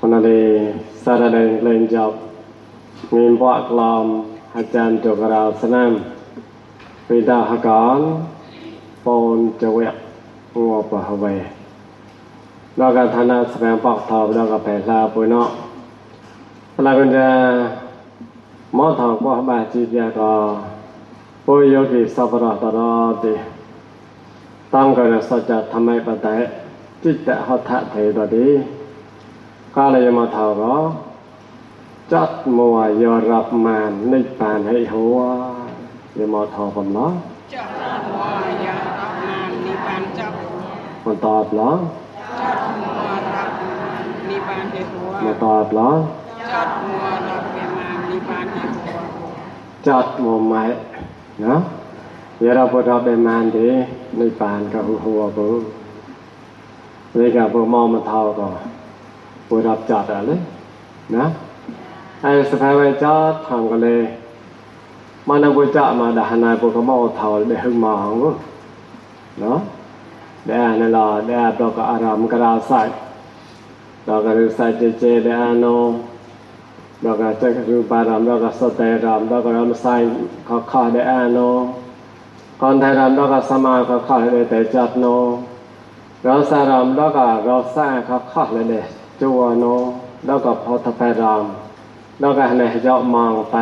คนนั้นสารเดงเล่นจับมีพวกกลอมอาจารย์จกราวสนามวิดาหกรปนเจวะงัวปะหเวแล้วก็ธนาแสดงปอกทอบแล้วก็แผ่ลาปุยเนาะพลังกันจะมอทองก็บาจีเดียก็ปุยโยกิสัพพะตระติตั้งกันสัจจะทำไมปะแต่จิตตะหัตถะเทตติก็เลยมาทอก็จัดมัวยอรับมานนิพพานให้หัวเลยมาทอผมเนาะจัดมัวยอรับมานนิพพานจับมันตอบเนาะจัดมัวรับนิพพานให้หัวมาตอบเนาะจัดมัวรับมานนิพพานให้หัวจัดมัวไม้เนาะยอรับรับมานดีนิพพานก็หัวปุ๊บเลยก็บ่มองมันเท่าก็ปุรับจัดอะไรนะไอ้สภาวะจัดทำกันเลยมันเอาปุจัดมาด่าหนายปุก็มองเท่าได้หึงมองเนาะได้นั่นล่ะได้เราก็อารามกระใส่เราก็รู้ใส่เจได้อ่านเราก็จะรู้ปารามเราก็สเตรามเราก็รำใส่ข้อได้อ่านก่อนไทยรำเราก็สมาข้อได้แต่จัดโนเราสารามแล้วก็เราสร้างข้อเลยเด้จัวโนแล้วก็พอทะไปรามแล้วก็ให้เจาะมองไป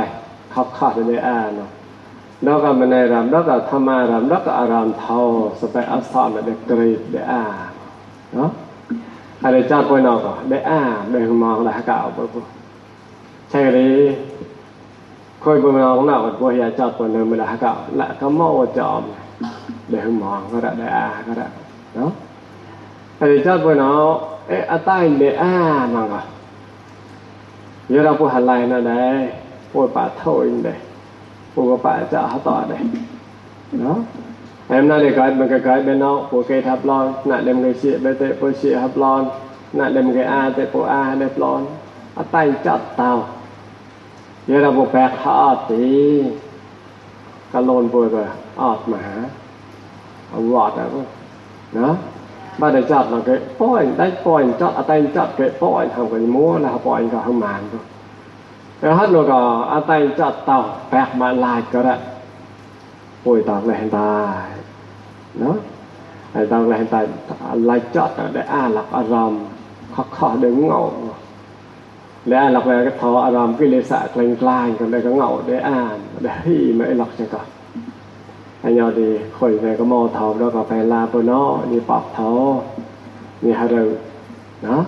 ข้อเลยอ่านแล้วก็มันในรามแล้วก็ธรรมารามแล้วก็อารามเท่าสไปอัสสามได้กรีดได้อ่านเนาะอะไรจัดไว้นอกก็ได้อ่านได้มองได้กล่าวไปปุ๊บใช่หรือค่อยไปมองหน้าก็บ่อยากจัดไว้เนินไม่ได้กล่าวและก็มองจอมได้มองก็ได้อ่านก็ได้เนาะอะไรจัดไว้เนาะอะใต้ได้อ่านมั่งอ่ะเดี๋ยวเราพูดหันไหลนั่นได้พูดป่าเท่าอินได้พูดกับป่าจะหาต่อได้เนาะแอมน่าได้กลายมันก็กลายเป็นเนาะผู้เกยทับลอนน่ะเดมเกยเสียไปเตะผู้เสียทับลอนน่ะเดมเกยอาเตะผู้อาได้ปลอนอะใต้จัดเตาเดี๋ยวเราพูดแปลขาอดตีกะโลนพูดก็อดมาหาเอาวอดอ่ะเนาะบ้านได้จัดเราก็ปล่อยได้ปล่อยจัดอะใต้จัดก็ปล่อยทำกันมัวแล้วปล่อยก็หมานก็แล้วฮัดเราก็อะใต้จัดเตาแปลกมาลายก็ได้ป่วยตากเลยตายเนาะไอ้ตากเลยตายลายจัดได้อ่านหลักอารมณ์ข้อเด้งเงาและหลักแรกก็ทออารมณ์กิเลสกลางๆกันได้ก็เงาได้อ่านได้ที่ไม่หลักจังก็ไอ้ยอดีข่อยไปก็มอเทาแล้วก็ไปลาปเนาะนี่ปอกเทานี่ฮะเด้อเนาะ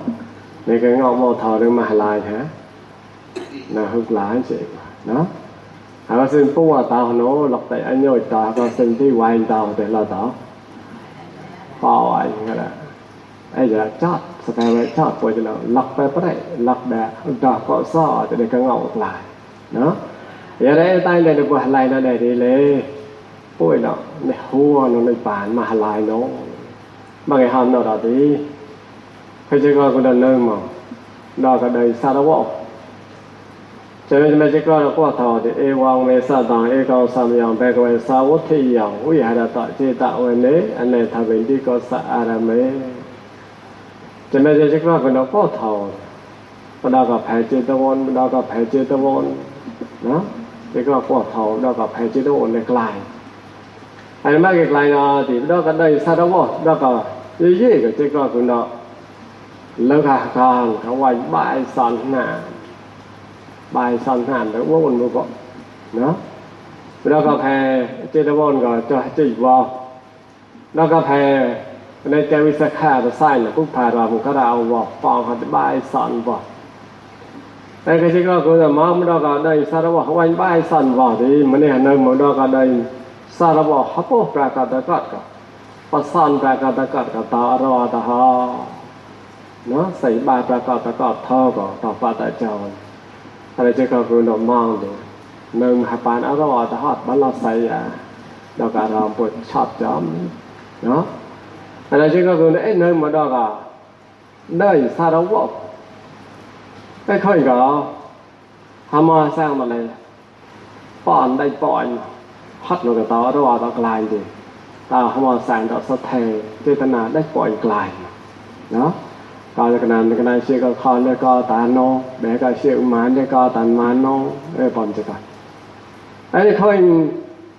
นี่ก็เงามอเทาเรื่องมหาลายฮะน่ะฮึกหลายสิเนาะหาว่าซึ่งปู่ว่าตาเนาะหลักแต่อันย่อยตาก็ซึ่งที่วายตาแต่เราตาพอไว้ก็ได้ไอ้จะจัดสแปไว้จัดป่วยจะแล้วหลักไปบ่ได้หลักแบบดอกก็ซ้อจะได้ก็เงาหลายเนาะอย่าได้ใต้ได้บ่หลายแล้วได้ดีเลยป่วยเนาะในหัวเนาะในปานมหาลายเนาะบางไอ้หามเนาะดอกดีเคยจะก็คนเดินมาดอกก็ได้สารวะจะไม่จะก็ก็ทอที่เอวังเมษาตังเอกาสามอย่างไปก็สาวุฒิอย่างวิหารตะเจตะวันนี้อันไหนทำเป็นที่ก็สะอาดไหมจะไม่จะก็คนก็ทอปดากับแผ่เจตวันปดากับแผ่เจตวันนะจะก็ทอดากับแผ่เจตวันในไกลอันนี้ไม่ไกลนะที่ดาก็ได้สารวะดาก็เย่ๆก็จะก็คนละเลิกทางเขาไว้บ่ายสอนหน้าบายสันหานแล้วว่ามันบ่เนาะแล้วก็แพ้เจตวอนก็จะจิบ่แล้วก็แพ้ในใจวิสาขาจะใส่น่ะผู้พารามก็เอาบ่ฟังหัดบายสันบ่แต่ก็สิก็คือมามันก็ได้สารวะไว้บายสันบ่ดิมันนี่นึงมันก็ได้สารวะฮัปโปปรากฏกัดก็ปัสสันปรากฏกัดก็ตาอรวตหะเนาะใส่บายปรากฏกัดเท่าก็ต่อปาตะเจ้าอะไรจะก็คือดอกมองดูหนึ่งหาปานอารวาตหอดบัลลังก์ใส่ดอกการามปวดชอบจอมเนาะอะไรจะก็คือหนึ่งมาดอกได้สารวะไม่ค่อยก็ทำมาสร้างมาเลยป้อนได้ป้อนฮอดลงกับต่ออารวาตกลายดิตาทำมาสร้างดอกสะเทเจตนาได้ป้อนกลายเนาะ Có cái này sẽ có con để có tàn nó để có sẽ mán để có tàn mán nó để bọn chứ cả ấy thôi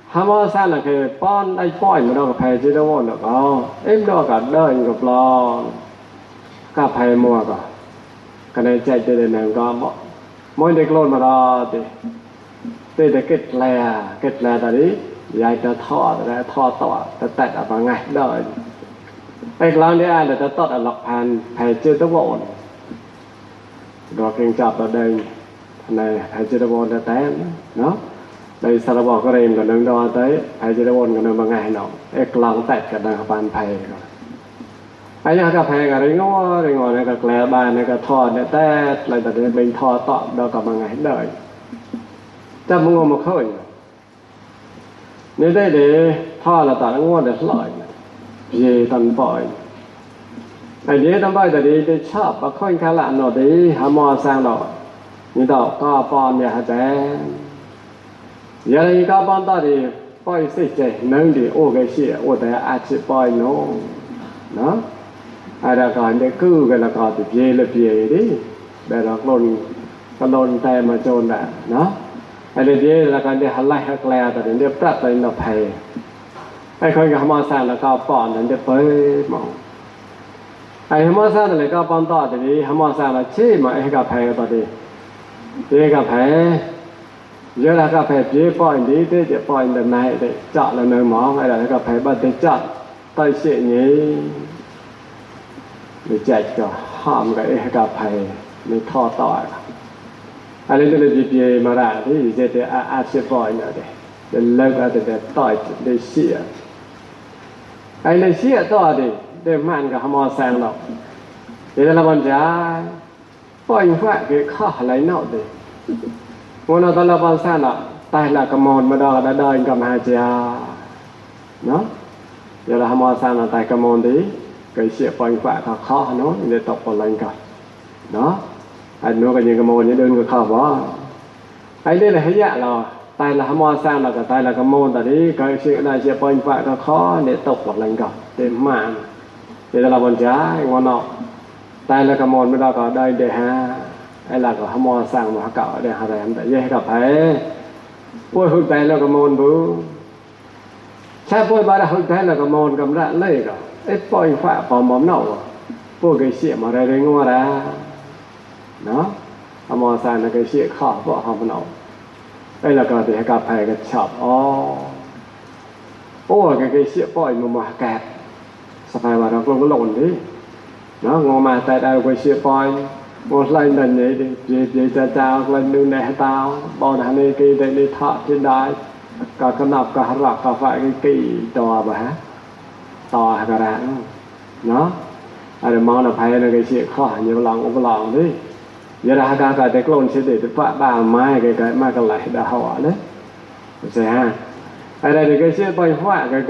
hàm hoa sang là cái bọn ai poi mà đâu có phải chứ đâu được có em đâu cả đời gặp lo cả phải mua cả cái này chạy từ này có mỗi đứa lôn mà đó thì để kết lè ta đi dài ta thọ tọa ta tẹt ở vào ngày đờiไอ้ครั้งนี้อ่ะจะตัดหลักพันแผ่เจตวอนดอกเก่งจับตัวเดินในแผ่เจตวอนแต่เนาะในสารบอกก็เรียนกับนึงดอเต้แผ่เจตวอนกับนึงบางไงเนาะไอ้กลางแตกกับนางพันแผ่ก็ไอ้ยังกับแผ่กับเรื่องงอในกับแกลบานในกับทอดเนี่ยแต่อะไรแต่เนี่ยเป็นทอดต่อดอกกับบางไงเลยจะมึงงมาเข้าอีกนี่ได้เดี๋ยวทอดแล้วต่างงวดเดี๋ยวลอยvề tận bội ai nhớ tận bội thì đi chop và khơi khá lạ nó đi hàm mò sang đó như đó có bọn nhà trẻ giờ đây có bọn đó thì bội sẽ chạy nâng đi ô cái gì ô tại ai chỉ bội nó ai đã có những cứ cái là có thì về đi để nó lồn tay mà trôn đã nó ai để về là cái để hal lại hal lẹ tại để bắt tay nó phảiไอ้คนกับหมอสร้างแล้วก็ป้อนนั่นจะเปิดมองไอ้หมอสร้างแล้วก็ป้อนต่อทีนี้หมอสร้างแล้วชี้มาไอ้กับแพ้ต่อทีนี้กับแพ้เยอะแล้วกับแพ้เจ๊ป้อนดีที่จะป้อนแบบไหนได้เจาะแล้วเนื้อหมองไอ้แล้วกับแพ้บัดได้เจาะใต้เสียนี้ไม่แจกก็ห้ามกับไอ้กับแพ้ไม่ท่อต่ออันนี้ก็เลยจีพีมาได้ที่จะอาชีพป้อนเนี่ยđể lâu ra để tỏi để xỉa ai để xỉa to để man cả mò sang đâu để là bọn trái poi phải cái khó lấy nọ để muốn nó là bọn sang đó tay là cái mòn mà đó đã đời cầm hai cha nó giờ là mò sang là tay cái mòn đấy cái xỉa poi phải khó nó để tộc vào lên cả đó anh nói cái những cái mòn như đơn cái khó quá ai đây là hết dạ rồi tay là mò sang là cái tay là cái môn tại đi cái chuyện này sẽ poi phải nó khó để tộc vào lên cả để mà để là bọn trái ngon nọ tay là cái môn mới đó có đây để ha hay là có mò sang mà cạo để ha để tại dây gặp phải poi hụt tay là cái môn bự cha poi ba là hụt tay là cái môn cầm ra lấy cả ấy poi phải bỏ mắm nậu poi cái chuyện mà đây ngon ra nó mò sang là cái chuyện khó bỏ hòm nậu đây là có thể gặp phải cái chọc cái xịa bỏi mà kẹt sao phải mà nó không có lộn đi nó ngồi mà tại đây cái xịa bỏi một lần lần này thì chào lần nữa này tao bọn hắn này cái đây đi thọ trên đài cả cái nọc cả rạc cả phải cái kỳ to bà hả to cả ra nó để mong là phải là cái xịa khó nhiều lòng đi giờ là cái cái clone sẽ để phá ba mai cái mai cái lại đã họ đấy sẽ ha ở đây thì cái sẽ bay phá cái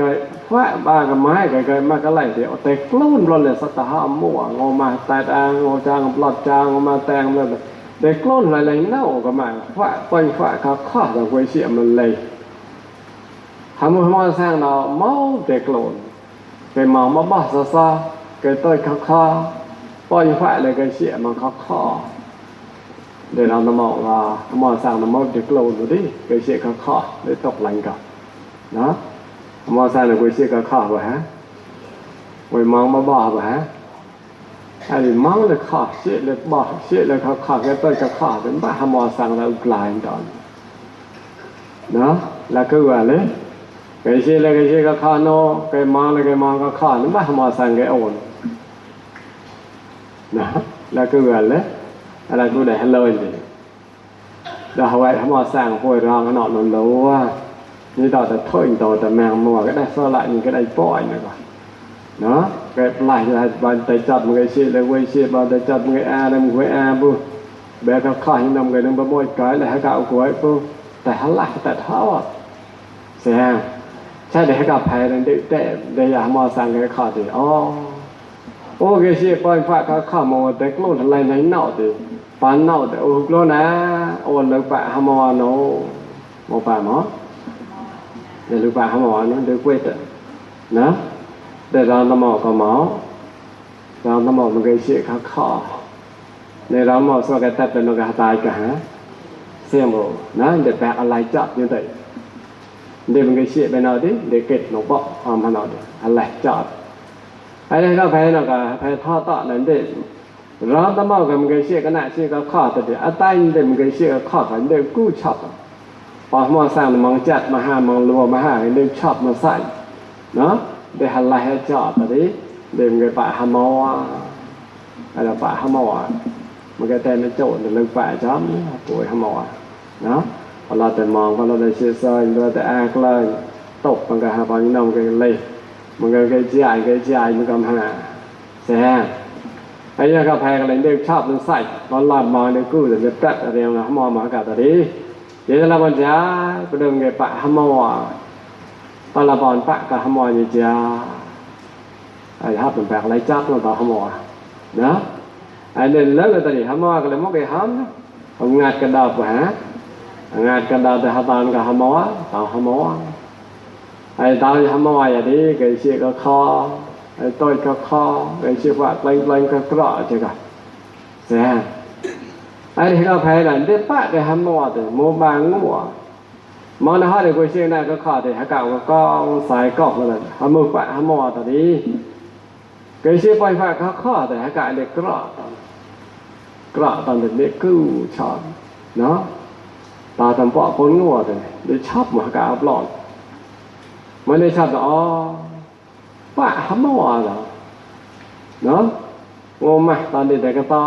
phá ba cái mai cái mai cái lại thì ở đây clone rồi là sao ta ham mua ngô mà tại đang ngô trang lọt trang ngô mà tang rồi để clone lại lấy nâu cái mà phá bay phá cái khó là quay xịa mình lấy hàm mua sang nó máu để clone cái màu mà bỏ xa cái tôi khó bay phá lại cái xịa mà khó để làm nó mò sang nó mò được lâu rồi đi cái chuyện có khó để tộc lành cả đó mò sang là cái chuyện có khó vậy hả vậy mong mà bỏ vậy hả ai mong là khó chuyện là bỏ chuyện là khó cái tôi có khó đến ba mò sang là lại đó là cứ gọi đấy cái chuyện là cái chuyện có khó nó cái mong là cái mong có khó đến ba mò sang cái ổn đó là cứ gọi đấyอะไรกูได้ให้เลยเดี๋ยวเอาไว้ให้หมอสร้างป่วยรองก็นอนนรู้ว่านี่ต่อแต่ถ้อยต่อแต่แมงมัวก็ได้สละนี่ก็ได้ปล่อยนะก่อนเนาะก็ไหลได้บันแต่จับมือเสียเลยเว้ยเสียบันแต่จับมืออาได้มืออาบุแบบเขาขายนำกันนำบ่บ่อยก้อยเลยให้กะเอากวยปุ๊แต่หันหลังแต่เท้าเสียใช่ได้ให้กับภัยนั่นได้ได้อยากหมอสร้างก็ขอดิอ๋อโอ้cái gìปล่อยฝากเขาข้ามมาแต่กลุ่นอะไรในเนาดิปานเนาแต่โอ้กลุ่นนะโอนเลยปะหมอเนาหมอปะหมอเดี๋ยวลูกปะหมอเนาะเดี๋ยวเวทนะเดี๋ยวเราหมอก็หมอ เราทำมันก็เสียข้อในเราหมอสกัดแต่เป็นกระตายกะฮะเสียงบ่นะเด็กแปลกอะไรจับอยู่ไดเด็กมันก็เสียไปหน่อยดิเด็กเก็ดหนบ่พร้อมหน่อยดิอะไรจับไอ้เราไปเนาะก็ไปทอดต่อนั่นเด้เราทำมันก็เสียก็น่าเสียก็ข้อแต่เดี๋ยวอัตายเด็กมันก็เสียก็ข้อกันเด็กกู้ชอบพอหมอสร้างมองจัดมาหามองรัวมาหาเด็กชอบมาใส่เนาะเด็กอะไรให้จับแต่ดิเด็กมันก็ปะหามออะไรปะหามอมันก็แต่ในโจทย์เรื่องปะจ้ำป่วยหามอเนาะพอเราแต่มองพอเราได้เชื่อซอยเราแต่อ้างเลยตกมันก็หาพอนี่น้องก็เลยมันก็ใจมันก็หาแซ่ไอ้เนี่ยก็แพ้กันเลยเด็กชอบมันใส่ตอนหลับมองในกู้แต่จะแป๊บอะไรนะมองมากับตอนนี้เดี๋ยวเราบรรยายไปเดินไงปะหามอตอนเราบอลปะกับหามอนี่จ้าไอ้ฮับเป็นแปลกไรจับเราต่อหามอนะไอ้เดินเลิกตอนนี้หามอก็เลยมองไปหามนะเอางานกระดาษไปฮะงานกระดาษแต่หาตอนกับหามอต่อหามอไอ้ตอนหามออย่างนี้ไก่เชี่ยก็คอไอ้ต้นก็คอไก่เชี่ยว่าเล่งก็กระเจ้าก็แซ่ไอ้ที่เราแพ้หลังเด็ดปะไอ้หามอแต่โมบางงัวมองนะฮะเด็กไก่เชี่ยนั่นก็คอแต่หาเก่าก็สายกอกเลยหามปะหามอตอนนี้ไก่เชี่ยไปฟ้าเขาคอแต่หาเก่าเด็กกระตอนเด็กกู้ชอบเนาะตาทำปอกคนงัวแต่ได้ชอบหมากาบหลอดมันได้ชอบอ๋อปะหามอเหรอเนาะงงมาตอนเด็กก็ต่อ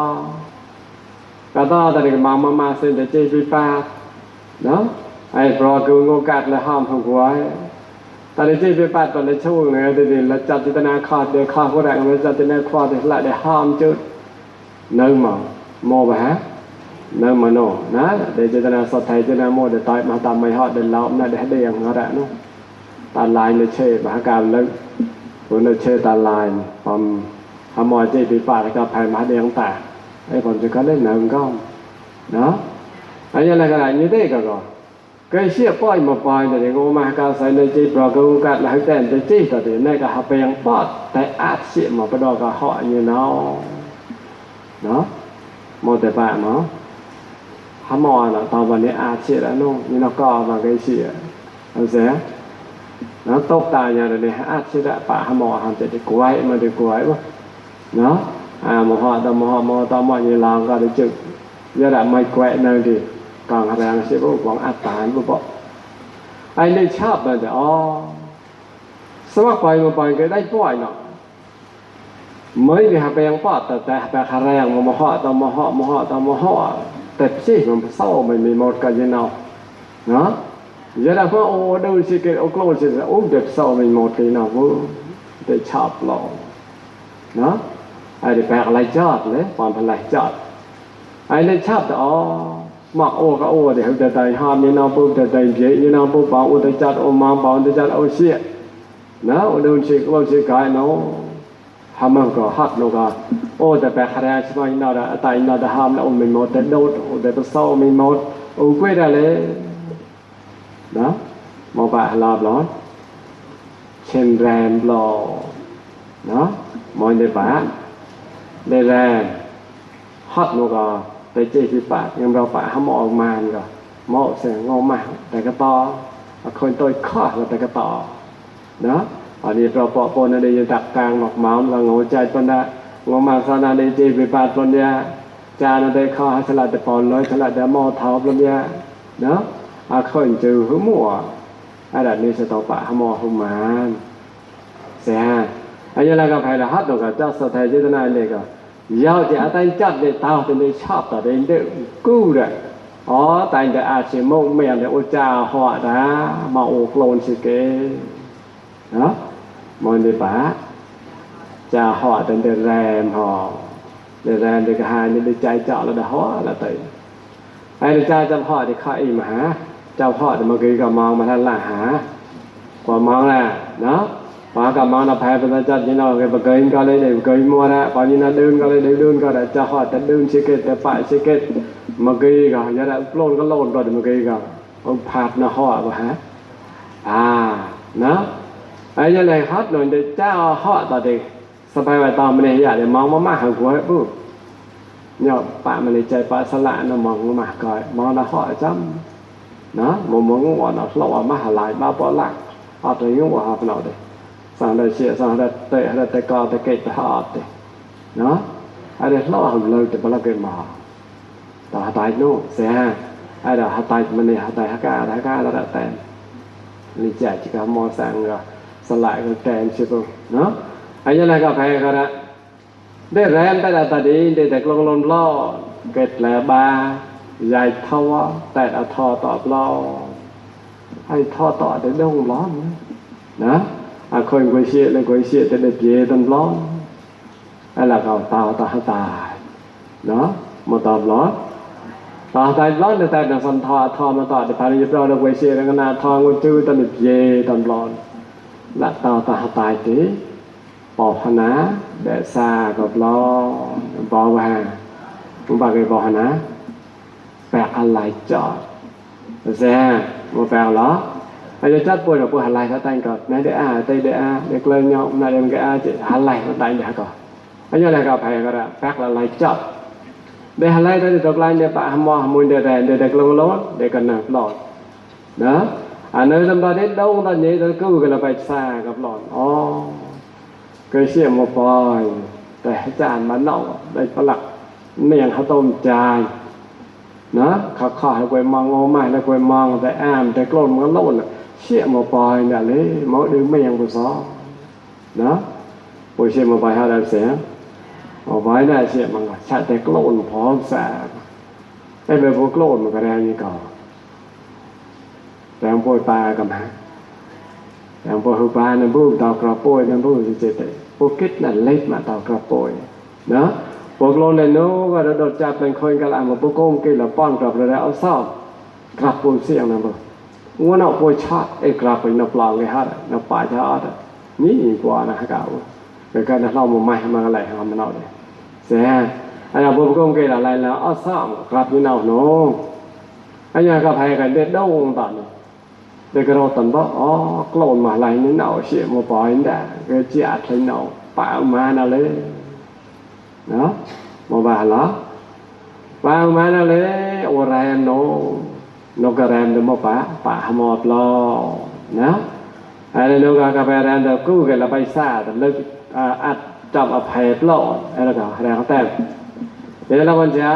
แต่เด็กมาเส้นแต่เจ๊ปีปาเนาะไอ้ปลอกูงกัดและห้ามของกูไว้ตอนเจ๊ปีปาตอนในช่วงเนี่ยเด็กแล้วจัดจิตนาคอดเด็กข้าวผู้ใดมันจัดจิตนาคอดเด็กละได้ห้ามจุดเนิ่งมาโมบะฮะเนิ่งมาโนนะเด็กจิตนาสดไทยจิตนาโมเด็กต่อยมาตามไม่ฮอดเด็กล้อมนะเด็กได้ยังก็ได้เนาะตาลายในเช่บหาการเลิกคนในเช่ตาลายความหามอเจ๊ปีปาแล้วก็ภายมาเดียงตาไอ้ผมจะก็เล่นหนังก็เนาะไอ้ยังไงก็ได้นี่ได้ก็เคยเสียปล่อยมาปล่อยแต่เด็กโอมาการใส่ในจีบเราก็กัดหลายแต่ในจีแต่เด็กในก็หาไปยังปอดแต่อาจเสียมาไปดอกก็เหาะอยู่เนาะโมแต่ปะเนาะหามอน่ะตอนวันนี้อาจเสียแล้วนู่นนี่เราก็มาเคยเสียเอาเสียnó tốt tài nhà này hát chứ đã bả mò hàm để quay mà được quay quá nó mà họ tao mọi người làm ra được chừng giờ đã mày quẹ nơi thì còn hàng sẽ có quảng áp tán của bọn anh đây chắp là để sao mà quay cái đấy quay nó mới vì hàm bèn bọtแต่แต่hàng hàng mà họแต่สิมันเศร้าไม่หมดกันยังเอาเนาะgiờ là có ô đâu chỉ cái ô clone chỉ là ốm được sau mình một cái nào vô để chọc lọ đó ai để bạc lại chọt đấy còn phải lại chọt ai lên chọc đó mặc ô cái ô để hướng tới ham như nào bơm tới dễ như nào bơm bảo ô tới chọt ô mang bảo tới chọt ô xịa đó ô đâu chỉ clone chỉ cái nó ham mang có hot nó có ô để bạc ra chỉ mà nào là tại nào là ham là ô mình một tới đâu ô để tới sau mình một ô quay ra lấy đó một bà lọp lót trên rèm lò đó mọi người bả để rèm hot nó có để chơi thì bả nhưng đâu bả hâm mộ màn rồi mộ sẽ ngô mảng tại cái to khôi tôi khó là tại cái to đó ở đây rồi bỏ bồn ở đây đặt càng ngọc máu là ngô chạy con đã ngô mảng sao là đây chơi với bả con nha cha nó đây khó hay là để bồn lối hay là để mò tháo con nha đó khởi trừ hướng mùa ai đặt nên sẽ tàu bạ hâm mò không mà xe anh như là gặp phải là hát được cả cho sở thầy như thế này này cả giao chỉ tay chặt để tao thì nên chọc ở đây để cứu đấy tại để chỉ mong mèo để ô cha họ đã mà ô clone chỉ cái đó mọi người bả cha họ để rèm họ để rèm để cả hai để chạy chọ là đó là tại ai cha cho họ thì khai mà hảเจ้าพ่อเมื่อกี้ก็มองมาท่านละหากว่ามองแหละเนาะพอก็มองน่ะแพ้เป็นจัดนี่เนาะก็เกินก็เลยเกินมัวนะพอนี่น่ะเดินก็เลยเดินก็ได้เจ้าพ่อจะเดินสิเกตแต่ฝ่ายสิเกตเมื่อกี้ก็อย่าได้โลนก็โลนก็เมื่อกี้ก็เอาผาดน่ะฮอบ่ฮะเนาะไอ้ยังไงฮัดหน่อยเจ้าฮอตอเด็ก สบายไว้ตอนมันอยากจะมองมาหาหัวปุ๊บเนี่ยปะมันใจปะสละนะมองมาก่อยมองนะเหาะจ้ำนะมองว่านะเราว่ามาหาหลายมาปอหลักเอาตัวยุ่งว่าหาเราเด้สั่งได้เสียสั่งได้เตะได้แต่กอแต่เกตหาเด้เนาะอันนี้เราเอาเลยจะบ่ละเกินมาต่อตายโน่เสียไอ้ดอกตายมันนี่ตายหากาแล้วแต่นี่ใจจิกามอสังก็สลายก็แตนสิปุ๊เนาะอันนี้ก็ไปก็ได้ได้แรงแต่ตาดีได้แต่ลงล้อเกิดแลบาใหญ่เท่าแต่เอาทอตอบล้อให้ทอต่อได้ดงร้อนนะคนกวยเสียเลยกวยเสียแต่ได้เปียต้นร้อนไอ้ละก็ตาเนาะมาตอบร้อนต่อตายร้อนแต่ดังสันทอมาต่อแต่ภายในเราเรากวยเสียแล้วก็นาทองก็จื้อต้นเปียต้นร้อนละตาตายติปอพนะแดดซากับล้อบอว่าผมบอกเลยบอนะแปลกอะไรจอดแซ่มาแปลกเหรอไอ้เจ้าป่วยกับป่วยอะไรเขาแต่งก่อนนายได้เตยได้เด็กเลยเนาะนายเด็กก็จะอะไรเขาแต่งอย่างก่อนไอ้ยังไงก็ไปก็ได้แปลกอะไรจอดได้อะไรได้ตกลายได้ปะหมอมุนเด็กลงล้นเด็กกันหนักหลอดนะอันนั้นทำตอนนี้ดงตอนนี้ตอนกู้กันเราไปซากับหลอดอ๋อเคยเสียมาปล่อยแต่จานมันเน่าได้ผลักเมี่ยงข้าวต้มจานนะข้าวให้กวยมองโง่ไม่แล้วกวยมองแต่อ้ามแต่กล้นมันโล่นเสียมาปล่อยเนี่ยเลยหมอดื้อเมี่ยงบุษอนะปุยเสียมาปล่อยหาได้เสียเอาไว้ได้เสียมันใช้แต่กล้นพร้อมแสบไอ้แบบพวกกล้นมันก็แรงนี่ก่อนแรงปุยปลากับฮะอย่างพวกหูปลาเนี่ยพูดต่อกระโปยเนี่ยพูดเจ็ดพวกคิดนั่นเล็กมาต่อกระโปยเนาะพวกโลนเลยโน้ก็โดดจับเป็นคนกันละมาพวกโกงกินแล้วป้อนกลับเลยเอาซ่อมกลับปูเสียงนะบ่งัวเนาะปูชาไอ้กลับไปนับลองเลยฮะนับป่าชาดนี่กว่านะเก่าแต่การเรามาใหม่มาอะไรทำมันเอาเลยเสียอันนั้นพวกโกงกินอะไรแล้วเอาซ่อมกลับอยู่เนาะโน้อันนี้ก็พายกันเด็ดดงตอนนี้เด็กเราตอนบ่กล้นมาไหลนี่เนาเสียมาปล่อยนี่ก็เจียดเลยเนาป่ามาน่ะเลยเนาะมาบ้าเหรอป่ามาน่ะเลยโอแรมโนกแรมเดมป่าหมดรอนะอันนี้นกกาแฟแรมเดกู้กันละไปซ่าแต่เลิกอัดจับอภัยปลอดไอ้ละก็แรงแต่เดี๋ยวเราวันจ้า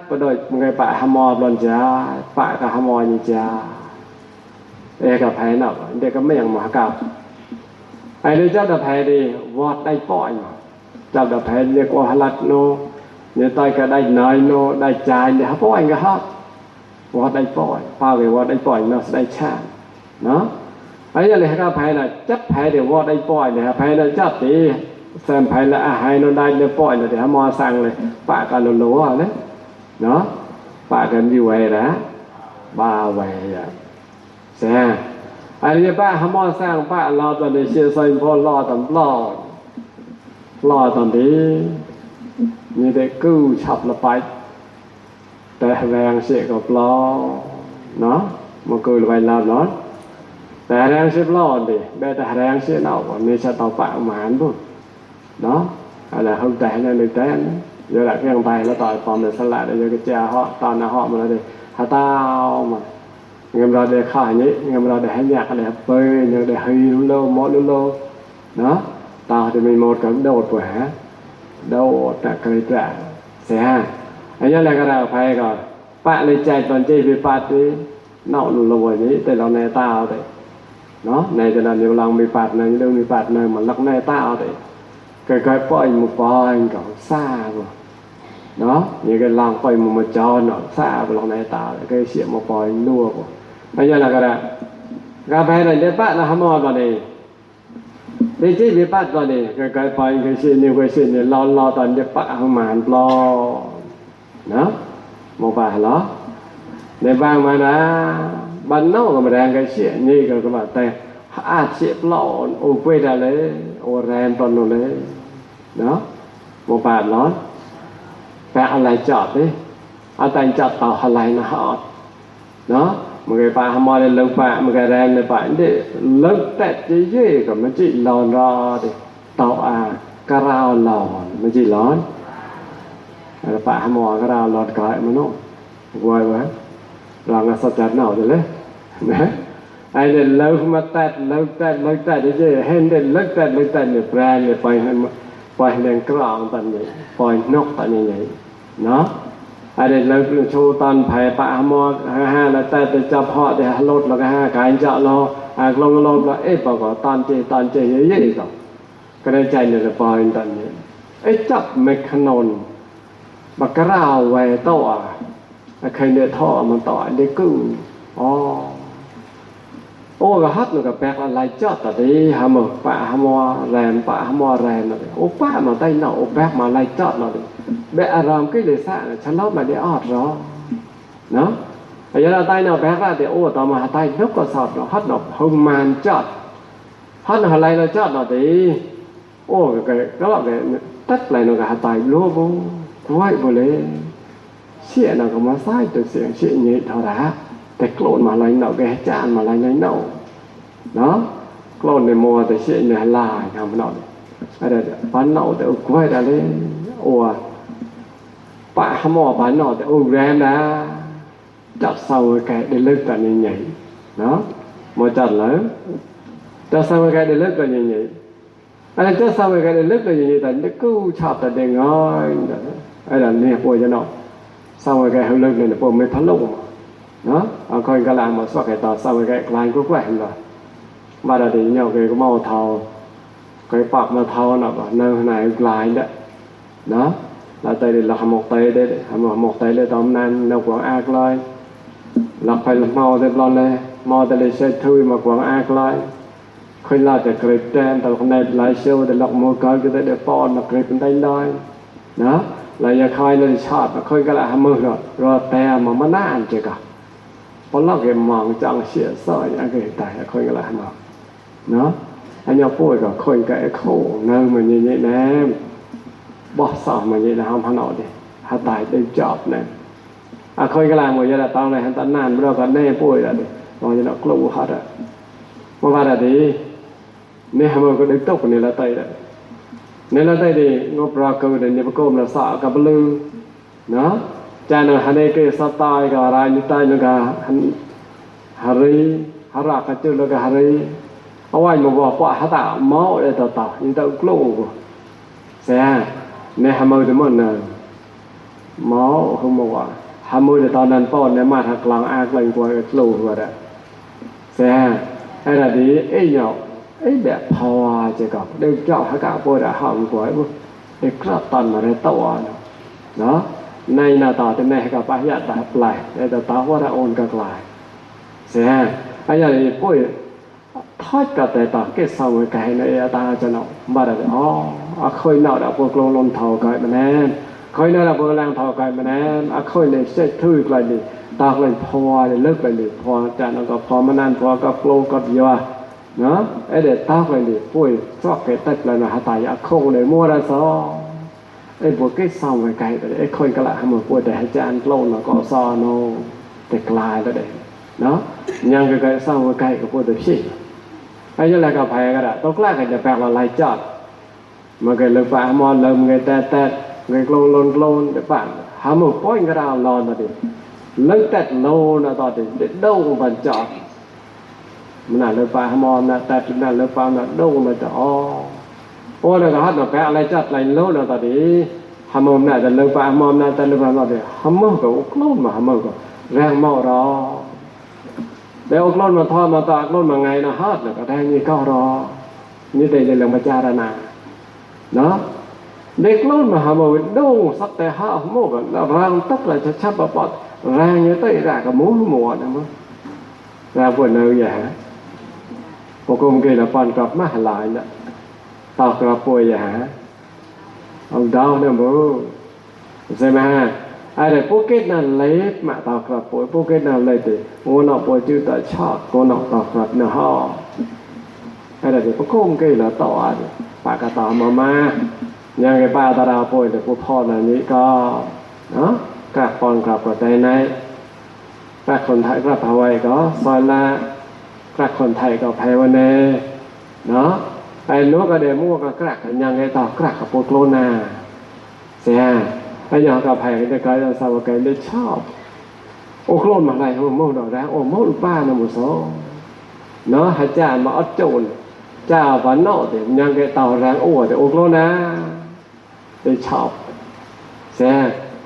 ประโดดมึงไงป่าหมดวันจ้าป่ากับหมดนี่จ้าเอกกับไผเนาะเด็กก็ไม่อย่างหมากับไอ้เจ้าตะไผดีวอดได้ปล่อยเจ้าตะไผเรียกว่าลัดโนเนี่ยต้อยก็ได้น้อยโนได้ใจเนี่ยปล่อยก็ฮะวอดได้ปล่อยป้าเววอดได้ปล่อยเนาะได้ชาเนาะไอ้ยังไงกับไผน่ะจับไผเดี๋ยววอดได้ปล่อยเนี่ยไผน่ะจับตีแซมไผละอาหารโนได้เดี๋ยวปล่อยเดี๋ยวมอสั่งเลยป้ากันโลๆนะเนาะป้ากันอยู่ไว้นะบ้าไว้อ่ะเสียอันนี้ป้าหมอสร้างป้ารอตอนนี้เสียใส่พอรอตอนรอตอนนี้มีแต่กู้ฉับละไปแต่แรงเสียกับรอเนาะมันกู้ละไปรอเนาะแต่แรงเสียรอดิแต่แรงเสียเนาะมีจะต่อป้าหมานพุ่นเนาะอะไรเขาแต่ในหนึ่งแต่เยอะแหละเพียงไปแล้วต่อยความเดือดสลัดเยอะก็เจ้าเหาะตอนน่ะเหาะมาแล้วดิหาเต้ามาเงินเราได้ค่านี้เงินเราได้ให้ยากอะไรเปยเงินได้ให้โลหมดโลเนาะตาจะมีหมดกับโดดกว่าโดดแต่เคยแต่เสียอันนี้อะไรก็ได้ไปก่อนปะเลยใจตอนใจไปปะที่นอกลุลอยนี้แต่เราในตาเอาเลยเนาะในแต่ละเดี๋ยวเรามีปัดในเรื่องมีปัดในมันลักในตาเอาเลยเคยปล่อยมือปล่อยกับซาบ่เนาะนี่ก็ลองปล่อยมือมาจอเนาะซาไปลองในตาเลยก็เสียมาปล่อยนัวบ่อันนี้อะไรก็ได้กาแฟอะไรเดี๋ยวปะนะฮะมอตอนนี้ในที่มีปัดตอนนี้เคยปล่อยเคยเสียนี่เคยเสียนี่รอตอนเดี๋ยวปะหมานปลอเนาะมองไปเหรอในบางมานะบ้านนอกก็มาแรงกันเสียนี่ก็แบบแต่อาเสียปลอนโอเปร่าเลยโอแรมปลอนเลยเนาะมองไปเหรอแปะอะไรจอดดิเอาแต่งจอดต่ออะไรนะฮะเนาะมึงไอ้ป่าหมอเลยเลิกป่ามึงไอ้แรมเลยป่าเด็กเลิกแต่เย่ๆกับมันจีรอดิต่อ กะราวหลอนมันสิร้อนแล้วปะหาหมอกะราวหลอนกายมันเนาะว่าว่าลองสัจจะเนาเลยนะไอ้เด่นเลิกมาตัดเลิกตัดเด้เห็นเด่นเลิกตัดเนี่ยแปลเนี่ยปล่อยเด่นกลางตันนี่ปล่อยนกตันนี่เนาะไอ้เด่นเลิกโชว์ตันไผปะหาหมอห้าแล้วแต่จับเหาะแต่ลดแล้วก็ห้ากายจะรอลงแล้วเอ๊ะปก็ตอนเจเยอะๆก็ได้ใจเนี่ยปล่อยตันนี่ไอ้จับเมคานนบักกะราวไว้โตอ่ะเคยเดือดท่อมันต่อได้กึ่งอ๋อโอ้ก็ฮัดมันก็แปลกอะไรจอดแต่ดีหาหมอปะหาหมอแรมปะหาหมอแรมน่ะโอ้ป้ามาใต้เนาโอ้แบกมาไล่จอดเนาะแบกอารามก็เลยซะฉันเล่ามาได้ออดรอเนาะไอ้ยาใต้เนาแบกละแต่โอ้ต่อมาใต้นกก็สอดเนาะฮัดเนาะหงมานจอดฮัดอะไรเราจอดเนาะติโอ้ก็ว่าก็ตัดไหลเนาะก็ใต้โลบ่ไว้บ่เลยเสียน่ะก็มาซ้ายตัวเสียงเสียนี่เท่าดาแต่โกรธมาไหลเนาะแกจานมาไหลในเนาะเนาะโกรธในมัวแต่เสียนี่ลายทำเนาะอะไรปันเนาะแต่กล้วยได้เลยโอ้ปะหมอปันเนาะแต่โอ้แรงนะจับเศร้าแกได้เลิกกันใหญ่ๆเนาะมาจัดแล้วจับเศร้าแกได้เลิกกันใหญ่ๆอะไรจับเศร้าแกได้เลิกกันใหญ่ๆแต่นี่กูชอบแต่เด้งอ้อยไอ้นั่นเนี่ยป่วยจะเนาะเศร้าแกเฮาเลิกเนี่ยป่วยไม่ทะลุเนาะเอาคนก็ลามาสักไอ้ตาเศร้าแกกลายก็แกว่งเลยมาได้เนาะแกก็เมาเทาเคยปากมาเทาเนาะนั่งไหนกลายเด้อเนาะแล้วแต่เราหมกเตยได้หมกเตยเลยตอนนั้นเรากวางอากเลยหลับไปเมาเรียบร้อยเลยเมาแต่เลยเช็ดถุยมากวางอากเลยเคยลาแต่เกรดแดนแต่คนในหลายเชี่ยวแต่หลักมือก็จะได้ป้อนนักเกรดเป็นได้เลยนะเราอย่าคอยเลยชอบเคยก็ละมือรอแต่มาหน้าอันเจก็พอเราเก็บมองจังเสียซอยอันเกิดตายเคยก็ละมาเนาะอันนี้พูดก็เคยก็ไอ้โคนั่งมันอย่างนี้แน่บ่สอบมันอย่างนี้ทำพนอดิหาตายได้จอบเนี่ยเคยก็ละมือจะได้ต้องเลยหันตันนานเราก็แน่พูดแล้วดิเราจะนักลูกฮัดอ่ะเมื่อวานดีเนี่ยมันก็ได้ตกนี่ละไตเลยนี่ละไตดีงบราเกิดเนี่ยพระโกมละสะกับลือเนาะจานหันเอกสตายกับรายนิตายแล้วก็หารีหารักจุแล้วก็หารีเอาไว้มาบอกว่าหาตาเมาได้ต่อนี่ตะกลูเสียเนี่ยหามือจะมันน่ะเมาเขาบอกว่าหามือตอนนั้นป้อนเนี่ยมาทางกลางอากเลยกว่ากลูว่าได้เสียไอ้ละดีไอ้เนาะไอ้แบบพอจะก็ได้เจ้าหากะป่วยได้ห้องกว่าบ่ได้กระตันมาได้ตัวเนาะในหน้าตาแต่ในกับปะยะตาปลายแต่ตาว่าโอนก็กลายเสียอันนี้ป่วยทอดกับแต่ตาเกศเศร้าไกลในตาจะเนาะบ่ได้อ๋อเคยเนาะดอกพวกลงเท่าไกลมาแน่เคยเนาะดอกพวกแรงเท่าไกลมาแน่เคยได้เซ็ตถือไกลนี่ตาเลยพอได้เลิกไปนี่พอจะเนาะก็พอมานานพอก็โกลก็เยอะเนาะไอ้เด็ดตาเลยนี่ป่วยซอกเกตัดแล้วนะหาตายอะคงได้มัวได้ซอไอ้พวกเกศเศร้าไกลไอ้คนก็ละหามาป่วยแต่ให้จานโกลเนาะก็ซอเนาะแต่กลายแล้วเด้เนาะยังก็เศร้าไกลก็ป่วยแต่พี่ไอ้ยังไงก็แพ้ก็ได้ต้องกล้ากันจะแปลว่าไรจอดมันก็เลยปะมอนเริ่มไงแต่ไงโกลนเดี๋ยวป่ะหาหมกป้อยก็ดาวรอนมาดิเลิกแต่โลนะตอนนี้เด็ดโด่งมันจอดมันน่ะเลยปะหามอนนะแต่จุดนั้นเลยปะน่ะโด่งมันจะอ๋อโอ้แล้วก็ฮัดมาแปะอะไรจัดไรโลนะตอนนี้หามอนน่ะแต่เลยปะหามอนนะแต่เลยปะตอนนี้หามอนก็อุกโลนมาหามอนก็แรงเมารอเดี๋ยวอุกโลนมาทอดมาตากโลนมาไงนะฮัดน่ะก็ได้นี่ก็รอนี่ได้เรื่องพิจารณาเนาะเด็กโลนมาหามอนโด่งสักแต่ห้าหมกแล้วร่างตักเลยจะชับปอดแรงเยอะเตะก็หมัวนะมั้งแล้วพวกนั้นอย่าฮะพวกผมกินแล้วปอนกลับมาหลายน่ะตอกกลับป่วยอย่าฮะเอาดาวเนี่ยบ่ใช่มั้ยไอ้เด็กพวกเกตนั่นเล็บมาตอกกลับป่วยพวกเกตนั่นเลยติโง่นอกป่วยจืดตะชอดโง่นอกตอกกลับเนาะฮอไอ้เด็กพวกผมกินแล้วต่อปากกะตอมายังไงป้าตาดาวป่วยแต่พวกพ่อนั่นนี้ก็เนาะกลับปอนกลับก็ใจในกลับคนไทยกลับฮาวายก็ซอยละกลับคนไทยก็ไพวันเนเนาะ ไอ้นกก็ได้มั่วก็กระกยังไงต่อกระกับโปโคลนาเสียไอ้ยอกับไผได้กายสาวกายได้ชอบโอโคลนมาไหลโอ้โมดอกแล้วโอ้โมลูกป้านะหมู่สองเนาะอาจารย์มาอดโจรเจ้าวันเนาะแต่ยังไงต่อแรงโอ้แต่โอโคลนาได้ชอบเสีย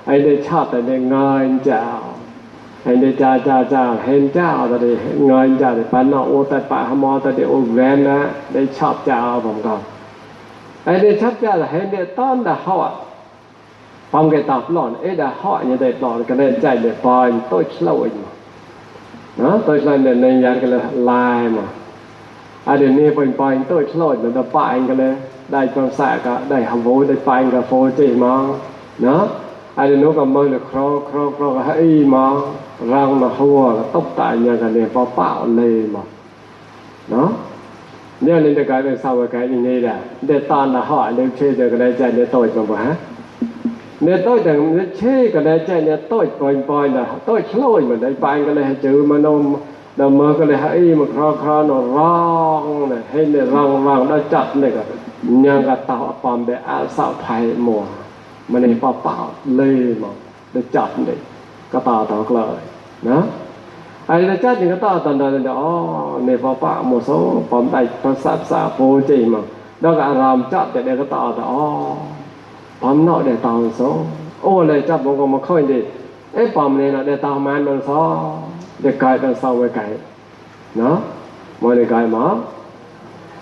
ไอ้ได้ชอบแต่ได้เงินเจ้าไอ้ได้เจ้าเห็นเจ้าแต่ได้เงินเจ้าแต่ปานเนาะโอ้แต่ปะหมอแต่ได้โอ้แวนนะได้ชอบเจ้าผมก็ไอ้ได้ชอบเจ้าเห็นได้ต้อนได้เฮาพอมcái tập lọn ấy đã họ như vậy lọn cái này chạy để poi tôi lâu nó tôi lên để nên nhà cái là lai mà à để này poi tôi lâu nó đã poi cái này đây con xạ cả đây hầm vô đây poi cái phô chỉ mà nó à để nó còn mơ được kro hay mà răng mà hùa tóc tại nhà cái này bao bạo lên mà nó nếu nên cái này sau cái này là để toàn là họ để chơi được cái này chạy để tôi mà hảเนี่ยต้อยจังเช่ก็ได้ใจเนี่ยต้อยปล่อยๆน่ะต้อยโคลยมันได้ไปก็เลยเจอมานมดำมือก็เลยให้มันคลอๆน่ะร้องน่ะให้เนี่ยร้องได้จัดเนี่ยก็ยังก็ตาปอมได้อาสาไผหมู่มันได้เปล่าๆเลยหมดได้จัดนี่ก็ตาเลยนะไอ้ได้จัดนี่ก็ตาตอนนั้นอ๋อเนี่ยเปล่าๆหมู่โซปอมได้ภาษาโพจิมาแล้วก็อารามจัดแต่ก็ตาอ๋อปอมเนาะได้ตาโซโอ้เลยจับบ่ก็มาค่อยดิเอ๊ะปอมนี่น่ะได้ตามันมันซอได้กายได้เศร้าไว้ไกลเนาะบ่ได้กายมา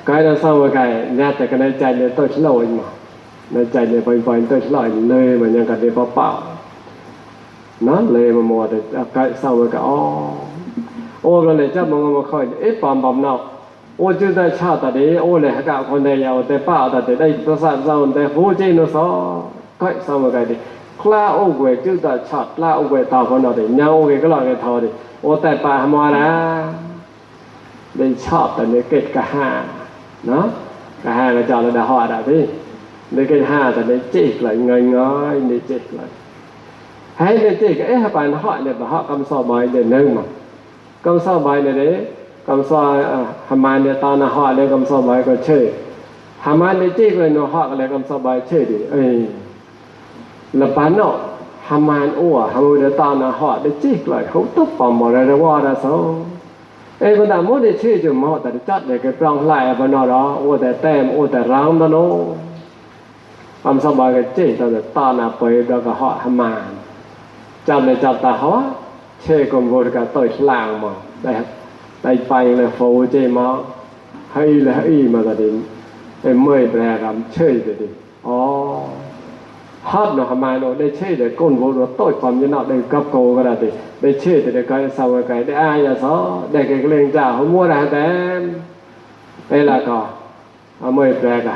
กายได้เศร้าไว้ไกลญาติก็ได้ใจได้ต้อยลอยมาในใจได้ปล่อยๆต้อยลอยเลยมันยังก็ได้เปล่าๆเนาะเลยมาหมดได้กายเศร้าไว้ก็อ๋อโอ้ก็เลยจับบ่ก็มาค่อยเอ๊ะปอมเนาะโอ้จื้อได้ชาตะดิโอ้เลยหะกะคนได้ยาวแต่ป้าตะได้ประสาทเศร้าแต่โหจิโนซอก็เศร้าไว้ไกลดิคลาโอ้เวจื้อได้ชาลาโอ้เวตาคนเนาะดิยาวเวก็ลอยก็ทอดิโอ้แต่ป่าหมอนะได้ชอบแต่ในเกตกะห้าเนาะกะห้าก็จอแล้วได้ฮอดอ่ะพี่ในเกต5แต่ในจิกเลยง่อยๆในจิกเลยให้ในจิกเอ๊ะปานฮอดเนี่ยบ่ฮอดกำซอบอยเด้นึงมากำซอบอยเนี่ยเด้กำซอหามานเนี่ยตอนน่ะฮอดเลยกำซอบอยก็เชื่อหามานในจิกเลยเนาะฮอดก็เลยกำซอบอยเชื่อดิเอ้ยละปานเนาะหามานอ้วหามือเดตานะฮอดได้จิกเลยเขาตุ๊บปอมบ่ได้ว่าได้ซอเอ้คนตาบ่ได้ชื่อจุมอแต่จัดได้ก็ปรองหลายบ่เนาะดอโอ้แต่แต้มโอ้แต่รามบ่เนาะอำสบายก็จิตตานะไปแล้วก็ฮอดหามานจับได้จับตาฮอดเช่กมบ่ก็ต้อยล่างมาได้ไปเลยโฟเจมาให้เลยให้มาตะดิไอ้เมื่อยแปรกำเช่ดิอ๋อฮอดเนาะมาเนาะได้เช่ได้ก้นบ่รู้ต้อยความยะเนาะได้กับโกก็ได้เช่ได้ก็สาวก็ได้อายะซอได้ก็เกรงจ้าหัวมัวได้แต่ไปละก็เอาเมื่อยแปรก็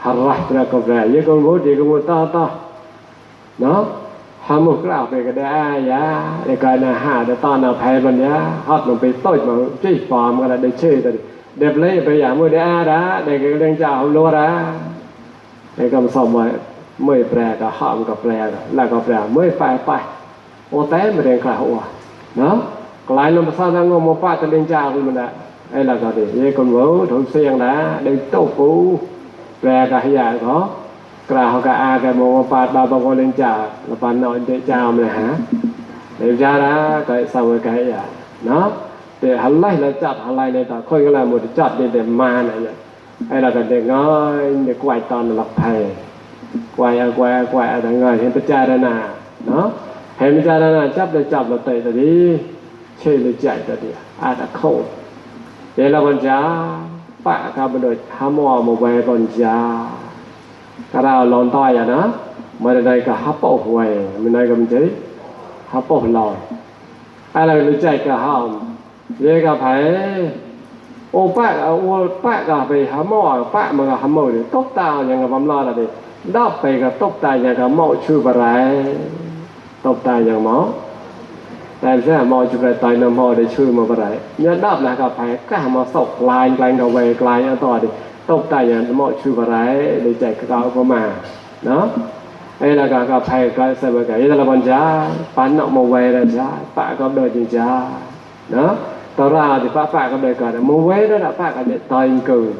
หารักแปรก็แปรยะก้นบ่ดีก็บ่ตาเนาะหาหมกล่าวไปก็ได้อายะได้ก็น่ะหาได้ตอนน่ะไผบัดเนี้ยฮอดลงไปต้อยมาจี้ฟอร์มก็ได้เช่ได้เด็บเลยไปอย่างมื้อได้อาดาได้ก็เกรงจ้าหัวรัวดาได้ก็สอบไว้เมื่อแปลก็ห้ามก็แปลแล้วก็แปลเมื่อไปโอแต่ไม่เรียนคลาหัวเนาะกลายลงภาษางงมาป้าตะเรียนจ้าคุณมันน่ะไอ้แล้วก็ดิเยคนเว้าถูกเสียงนะได้โตปูแปลก็ให้ยาก็กล่าวก็อาก็มมาป้าบาบ่เรียนจ้าแล้วปานน้อยเดจ้ามันหาเดี๋ยวจ้านะก็สาวก็ให้ยาเนาะแต่หันไล่แล้วจัดหันไล่ในตาค่อยก็แล้วหมดจัดได้มาน่ะเนี่ยไอ้แล้วก็เด็กน้อยเด็กไว้ตอนหลับไผกวายแต่เงยเห็นพระเจ้าด้านหน้าเนาะเห็นพระเจ้าด้านหน้าจับเลยจับแล้วเตะตะดีเชื่อเลยใจตะดีอาจจะเข้าเดี๋ยวเราบัญชาปะครับโดยหาหมอมาไว้บัญชากระดาษลอนต้อยอ่ะนะมาได้ก็ฮับปอกไว้มันได้ก็มันจะฮับปอกลอยอะไรเลยใจก็ห้ามเรียกกับไผโอ้ปะโอ้ปะก็ไปหาหมอปะมันก็หาหมอดิตกตาอย่างกับบำลาดดิดับไปก็ตกตายอย่างกับหมอชื่อบ่ไรตกตายอย่างหมอแต่แท้หมอชื่อบ่ไรตายนำหมอได้ชื่อมาบ่ไรเนี่ยดับแล้วก็ไผก็มาสกลายก็ไว้กลายอันต่อดิตกตายอย่างหมอชื่อบ่ไรได้ใจก็เอาเข้ามาเนาะไอ้แล้วก็ไผก็ใส่บ่ก็อีตะบันจ้าปันเนาะมาไว้แล้วจ้าปะก็เดินจริงจ้าเนาะตอราที่ปะก็ได้ก็มาไว้แล้วน่ะปะก็ได้ตายเกิน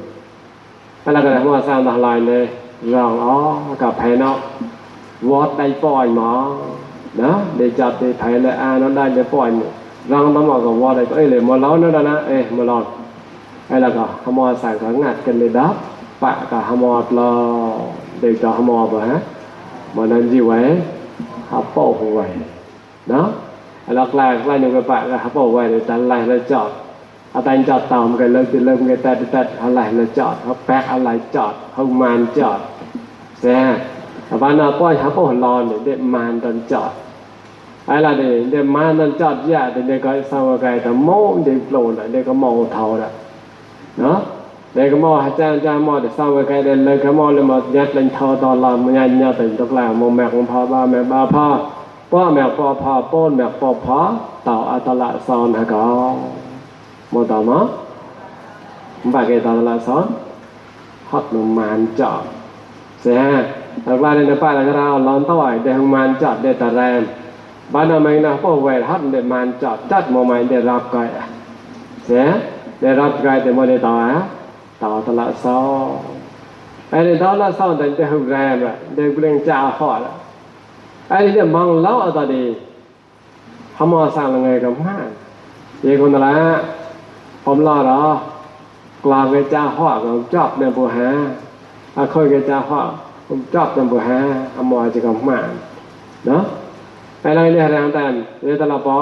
แล้วก็มาสร้างทลายเลยรองกับไผเนาะวอดได้ปล่อยหมอนะได้จับได้ไผและนั้นได้ได้ปล่อยรองมาบอกกับวอดได้ก็เลยมาล้อนั่นนะมาล้อแล้วก็หมอสร้างก็งัดกันเลยดับปะก็หมอรอได้ต่อหมอบ่ฮะบ่นั้นสิไว้หาโป้ไว้เนาะแล้วแรกไล่นึงก็ปะก็หาโป้ไว้ได้ตันไล่แล้วจอดอาตายจอดตามกันเริ่มกันแต่อะไรแล้วจอดเฮาแป๊กอะไรจอดเฮามานจอดแซ่บ้านน่ะป้อยหาโป้รอนี่ได้มานตอนจอดไอ้ล่ะได้มานตอนจอดยะได้ก็สร้างว่าไกแต่โมได้โปรน่ะได้ก็มองเท่าน่ะเนาะได้ก็มองอาจารย์มอได้สร้างว่าไกได้เลยก็มองเลยมายัดเล่นเท่าตอนลำยันยะเป็นตกแล้วมองแม่ของพ่อบ้าแม่บ้าพ่อป้อแม่พ่อพ่อป้นแม่พ่อพ่อต่ออัตละซอนหะก็มอต่อมาบ่เกตละซอนฮอดนมานจอดเสียตกลาในป่าละเราล้อนต้อยได้หมานจอดได้ตะแรมบ้านใหม่นะพ่อไว้ฮัดได้มานจอดจัดบ่ใหม่ได้รับก้อยเสียได้รับก้อยแต่บ่ได้ต่อตละซอไอ้นี่ตละซอแต่ได้หแรมได้เปล่งจ้าฮอดไอ้นี่มองเล่าเอาตอดีเฮามาสร้างไงก็มาเยคนละผมรอดกลางcái cha họก็จอบในบ่หาค่อยcái cha họผมจอบในบ่หาหมอจะก็มาเนาะไปเลยเนี่ยทางตันเวลาละปอ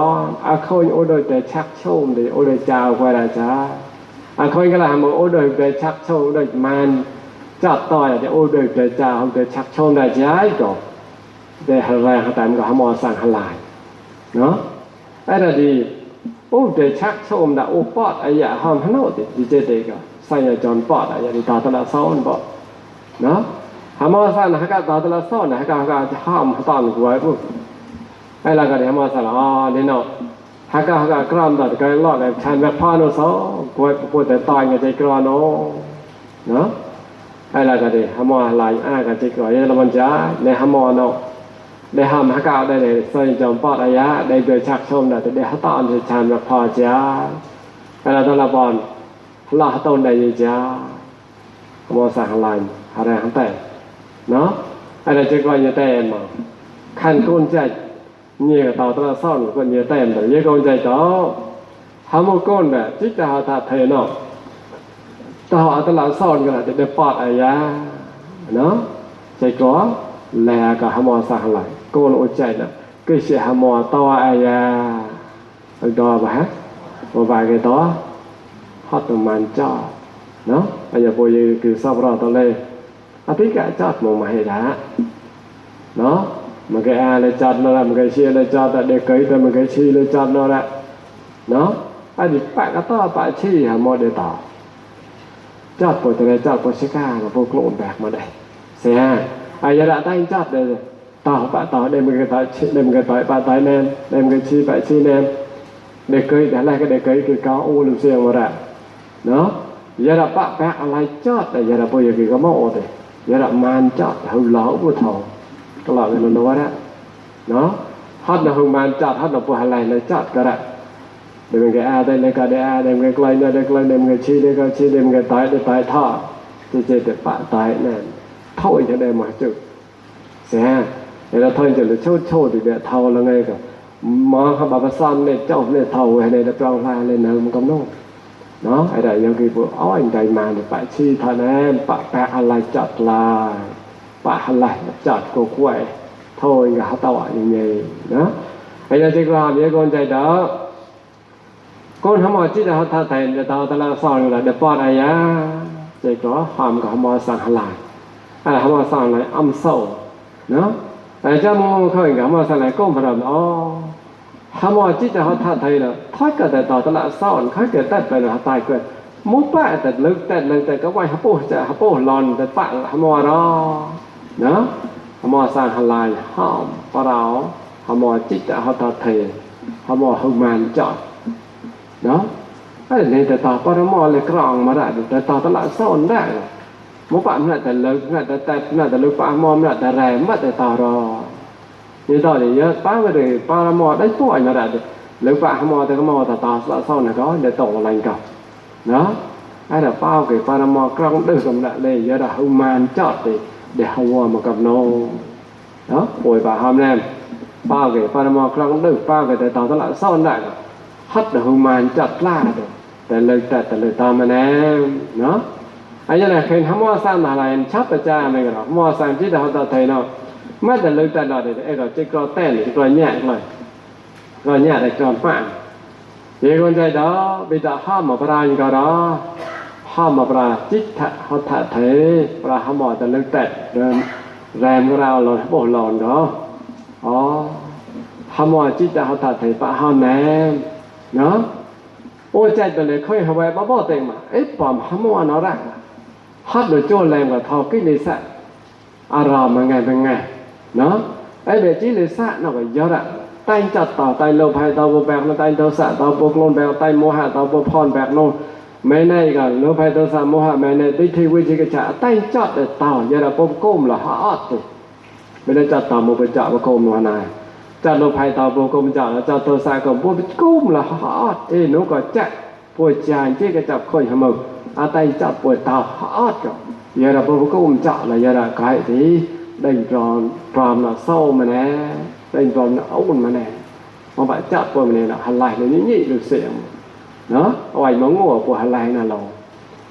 ค่อยโอโดยแต่ชักโชมดิโอโดยเจ้าว่าล่ะจ้าค่อยก็ละหมอโอโดยแต่ชักโชมโดยมันจอบต่อยแต่โอโดยแต่เจ้าแต่ชักโชมได้จ้าก็ได้หาแรงหาตันก็หมอสั่งหลายเนาะไอ้ละดีโอ้เดชักชมดาโอปอดอายะหอมพโนติดิเจเตก็ใส่จอนปอดอายะดิตาตละซ้อนบ่เนาะหามาสั่นหากะตาตละซ้อนหากะจะห้ามตอนหัวปุ๊บไอ้ละก็ได้มาสั่นนี่เนาะหากะกรามตัดก็รอดได้ชันแบบพาโนซอกวยปวดแต่ตายก็ใจกรอเนาะไอ้ละก็ได้หามาหลายก็ใจกรอแล้วมันจะในหามาเนาะได้หามหากาได้เลยใส่จอมปอดอายะได้โดยชักชมได้ได้หาตอนจะชันแบบพอจ้าเวลาตอนละบอนละต้นได้จ้าหมอสั่งลายอะไรหันแต่เนาะอะไรจะก็อย่าแต่มาคันก้นใจเนี่ยต่อตละซ่อนก็อย่าแต่แต่อย่าก้นใจต่อหาหมอก้นแบบจิตจะหาตาเทเนาะต่อตละซ่อนก็จะได้ปอดอายะเนาะใจก็แลก็หาหมอสั่งลายโกนอดใจน่ะก็สิหาหมอต่ออายาดอบ่ฮะบ่บายก็ต่อฮอดมันจ้าเนาะอายาบ่ยคือซับรอตอเลยอติกะจัดมองมาให้ดาเนาะมันก็เลยจัดเนาะมันก็สิเลยจัดได้เคยแต่มันก็สิเลยจัดเนาะเนาะอันนี้ปะก็ต่อปะสิหาหมอได้ต่อจัดปแต่จัดปสิกาบ่โกนแบกมาได้เสียอายะละตั้งจัดเลยต่อปะต่อได้มันก็ต่อได้มันก็ต่อยปะต่อยแน่นได้มันก็ชี้ปะชี้แน่นได้เคยแต่แรกก็ได้เคยคือเกาอูลืมเสียงว่าละเนาะยะละปะแปะอะไรจัดแต่ยะละบ่อยคือก็มาโอดยะละมานจัดหูหลอบ่เท่าตลอดเลยมันว่าละเนาะฮัดน่ะหูมานจัดฮัดน่ะบ่อะไรเลยจัดก็ได้ได้มันก็ได้เลยก็ได้ได้มันก็ไกลได้ไกลได้มันก็ชี้ได้ก็ชี้ได้มันก็ต่อยได้ต่อยท่อเจ๊แต่ปะต่อยนั่นเท่าอีกได้มาจุเสียแล้วท่านจะเลยโชดอีกเท่าแล้วไงก็มองเขาบอกว่าซ้ำเนี่ยเจ้าเนี่ยเท่าให้ในปลองลายเลยนะมันก็โน่เนาะไอ้ใดยังคือพวกอ้อยใจมาเนี่ยปะชี้ท่านนั้นปะแปะอะไรจัดลายปะอะไรจัดกกล้วยเท่าอีกเขาเต่าอย่างเงี้ยนะไอ้ยังจะกราบยังคนใจเด้อคนทำมาที่จะท่าไทยจะเท่าตะละซ้อนละเดี๋ยวปอดอายะใจก็หอมกับมาสั่งหลายอะไรเขามาสั่งอะไรอ้ำโซ่เนาะแต่เจ้ามองเขาอย่างมาสั่งอะไรก้มพระดำเขามาจิตจะเขาท่าไทยละถ้าเกิดแต่ต่อตลาดซ่อนเขาเกิดแต่ไปละตายเกิดมุกป้าแต่ลึกแต่ก็ไว้เขาโป้จะเขาโป้หลอนแต่ป้าเขามารอเนาะเขามาสั่งอะไรหอมพระเราเขามาจิตจะเขาท่าไทยเขามาหุมันจอดเนาะไอ้เนี่ยแต่ต่อปรมอเลยกรองมาได้แต่ต่อตลาดซ่อนได้มุปะมันแต่ลึกแต่ลึกปะมอมแต่แรงมันแต่ต่อรอนี่ต่อเยอะป้าไปเลยปารมอได้ป่วยมาได้ลึกปะมอแต่ก็มอแต่ต่อซ่อนนะก็เดี๋ยวตกอะไรกับเนาะไ ada pau ke para mo krong deus kom da le ya da human chot de hawa ma kap no đó bồi bà hôm nay bao cái Panama Crown được bao cái tàu tàu lại sau lại hết là human chặt la đượcแต่เลยตามมาแน่เนาะไอ้ยังไงเคยทำว่าสร้างอะไรชัดประจานเลยกันมอสร้างที่เราตัดไทยเนาะไม่แต่เลยแต่เราเด็กไอ้เราจะกรอแต้หรือ กรอแย่เลยกรอแย่แต่กรอป่านเดี๋ยวคนใจđó bây giờห้ามมาปราณก็đóห้ามมาปราจิตเขาถัดเทปราห้ามมาแต่เลยแต่เดินแรมก็เราโบหลอนđóห้ามมาจิตเขาถัดเทปะห้ามแนมเนาะโอ้ใจตัวเลยค่อยเอาไว้บ่เต็งมาปอมห้ามว่าเนาะรักฮัดโดยโจแรงกว่าทอกิเลสอารามมันไงเป็นไงเนาะเบจิเลสเนาะก็เยอะละใต้จัดต่อใต้โลภะต่อบ่แบกใต้โทสะต่อบ่โกรธแบกใต้โมหะต่อบ่พรแบกโนแม่ในก็โลภะโทสะโมหะแม่ในติทิวิจิกิจฉาใต้จัดต่อยะละบ่ก้มละหาอดไม่ได้จัดต่อบ่ไปจับบ่ก้มว่านาจัดโลภะต่อบ่ก้มจัดแล้วจัดโทสะก็บ่ก้มละหาอดหนูก็จัดป่วยจานที่ก็จับค่อยหมึกอาไตจับป่วยตาหาอดก็ยะละบ่ก้มจัดละยะละกายที่ได้รอนพร้อมละเศร้ามาแน่ได้รอนเอาอุ่นมาแน่มาบะจับป่วยมาแน่ละหันไหลเลยนี่ๆดูเสียงเนาะเอาไว้มางัวป่วยหันไหลน่ะเรา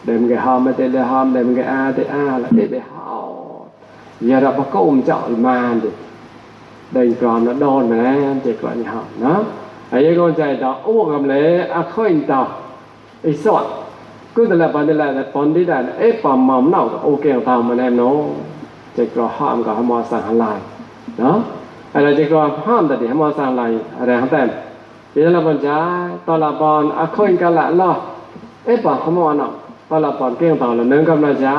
เดิมก็หอมมาแต่ละหอมเดิมก็อาแต่อาละได้หอยะละบ่ก้มจัดมาดิได้รอนละดอนมาแน่เจ็กว่านี่ฮะเนาะไอ้คนใจต่อโอ้กำเลยอะค่อยต่อไอ้สอดก็แต่ละปานละปอนที่ได้ปอมมอมเนาโอเคตามมาแน่เนาะจะกรอห้ามกับหมอสังหลายเนาะอะไรจะกรอห้ามแต่ดิหมอสังหลายอะไรทั้งแต่เดี๋ยวเราบรรจายตอนละปอนอะค่อยกันละล่ะปอหมอเนาะตอนละปอนเก่งต่อละนึงกำลังจะ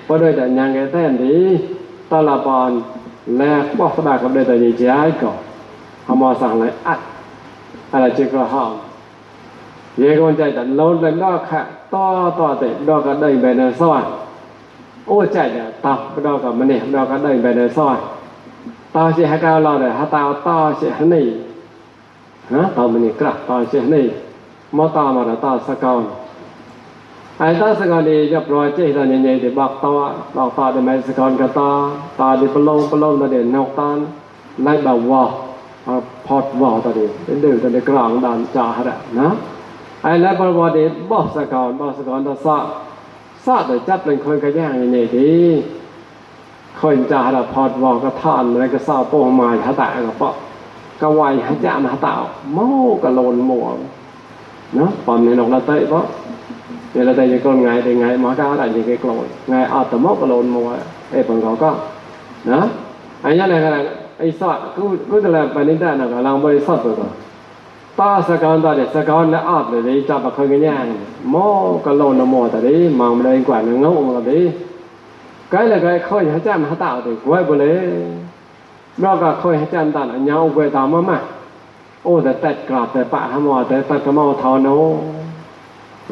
บ่ได้แต่ยังแกแต่ดีตอนละปอนแลกบ่สบายกับได้แต่ใจก็หมอสังหลายอัดอะไรจะกรอห้ามเยคนใจแต่โลดเลยดอกค่ะต่อแต่ดอกก็ได้ไปในซอยโอ้ใจเนี่ยตับดอกก็มันนี่ดอกก็ได้ไปในซอยต่อสิให้ก้าวเราได้หาต่อสิให้นี่ต่อมันนี่กลับต่อสิให้นี่มอต่อมาแล้วต่อสกอนไอ้ต่อสกอนนี่เรียบร้อยเจ๊ตอนใหญ่ๆที่บอกต่อได้ไหมสกอนก็ต่อดิปลงตะเด่นนกตานไล่แบบว่าพอดว่าตะเด่นเป็นดื้อตะเด่นกลางดันจ่าหะนะไอ้แล้วบริวารเด็กบอกสกอนต่อซะแต่จับเป็นคนกระย่างใหญ่ๆดีคนจ่าหะพอดว่าก็ท่านอะไรก็ซาโป้มาหาตาก็ปะก็ไวหาจ่ามาหาตาโม่ก็โลนหมัวเนาะปอมในนกละเตยเพราะเดี๋ยวละเตยจะกลนไงได้ไงหมอก้าวได้ยังไงกลนไงอาตมก็โลนหมัวปนก็นะไอ้ยังไงกันไอ้ซอดกูจะแล้วไปนี่ได้นะก็ลองบริสุทธิ์ตัวต่อสกอนต่อเด็ดสกอนแล้วอาบเลยจับมาคนกันย่างโม่ก็โลนหมัวแต่ดิมองไม่ได้กว่าเงาออกมาดิcái là cái khơi hả cha mà tạo thì quay bữa lễ đó cả khơi hả cha tạo là nhau quay tạo mà ôแต่ตัดกราบแต่ปะหาหมอแต่ตัดกระเมาทอโน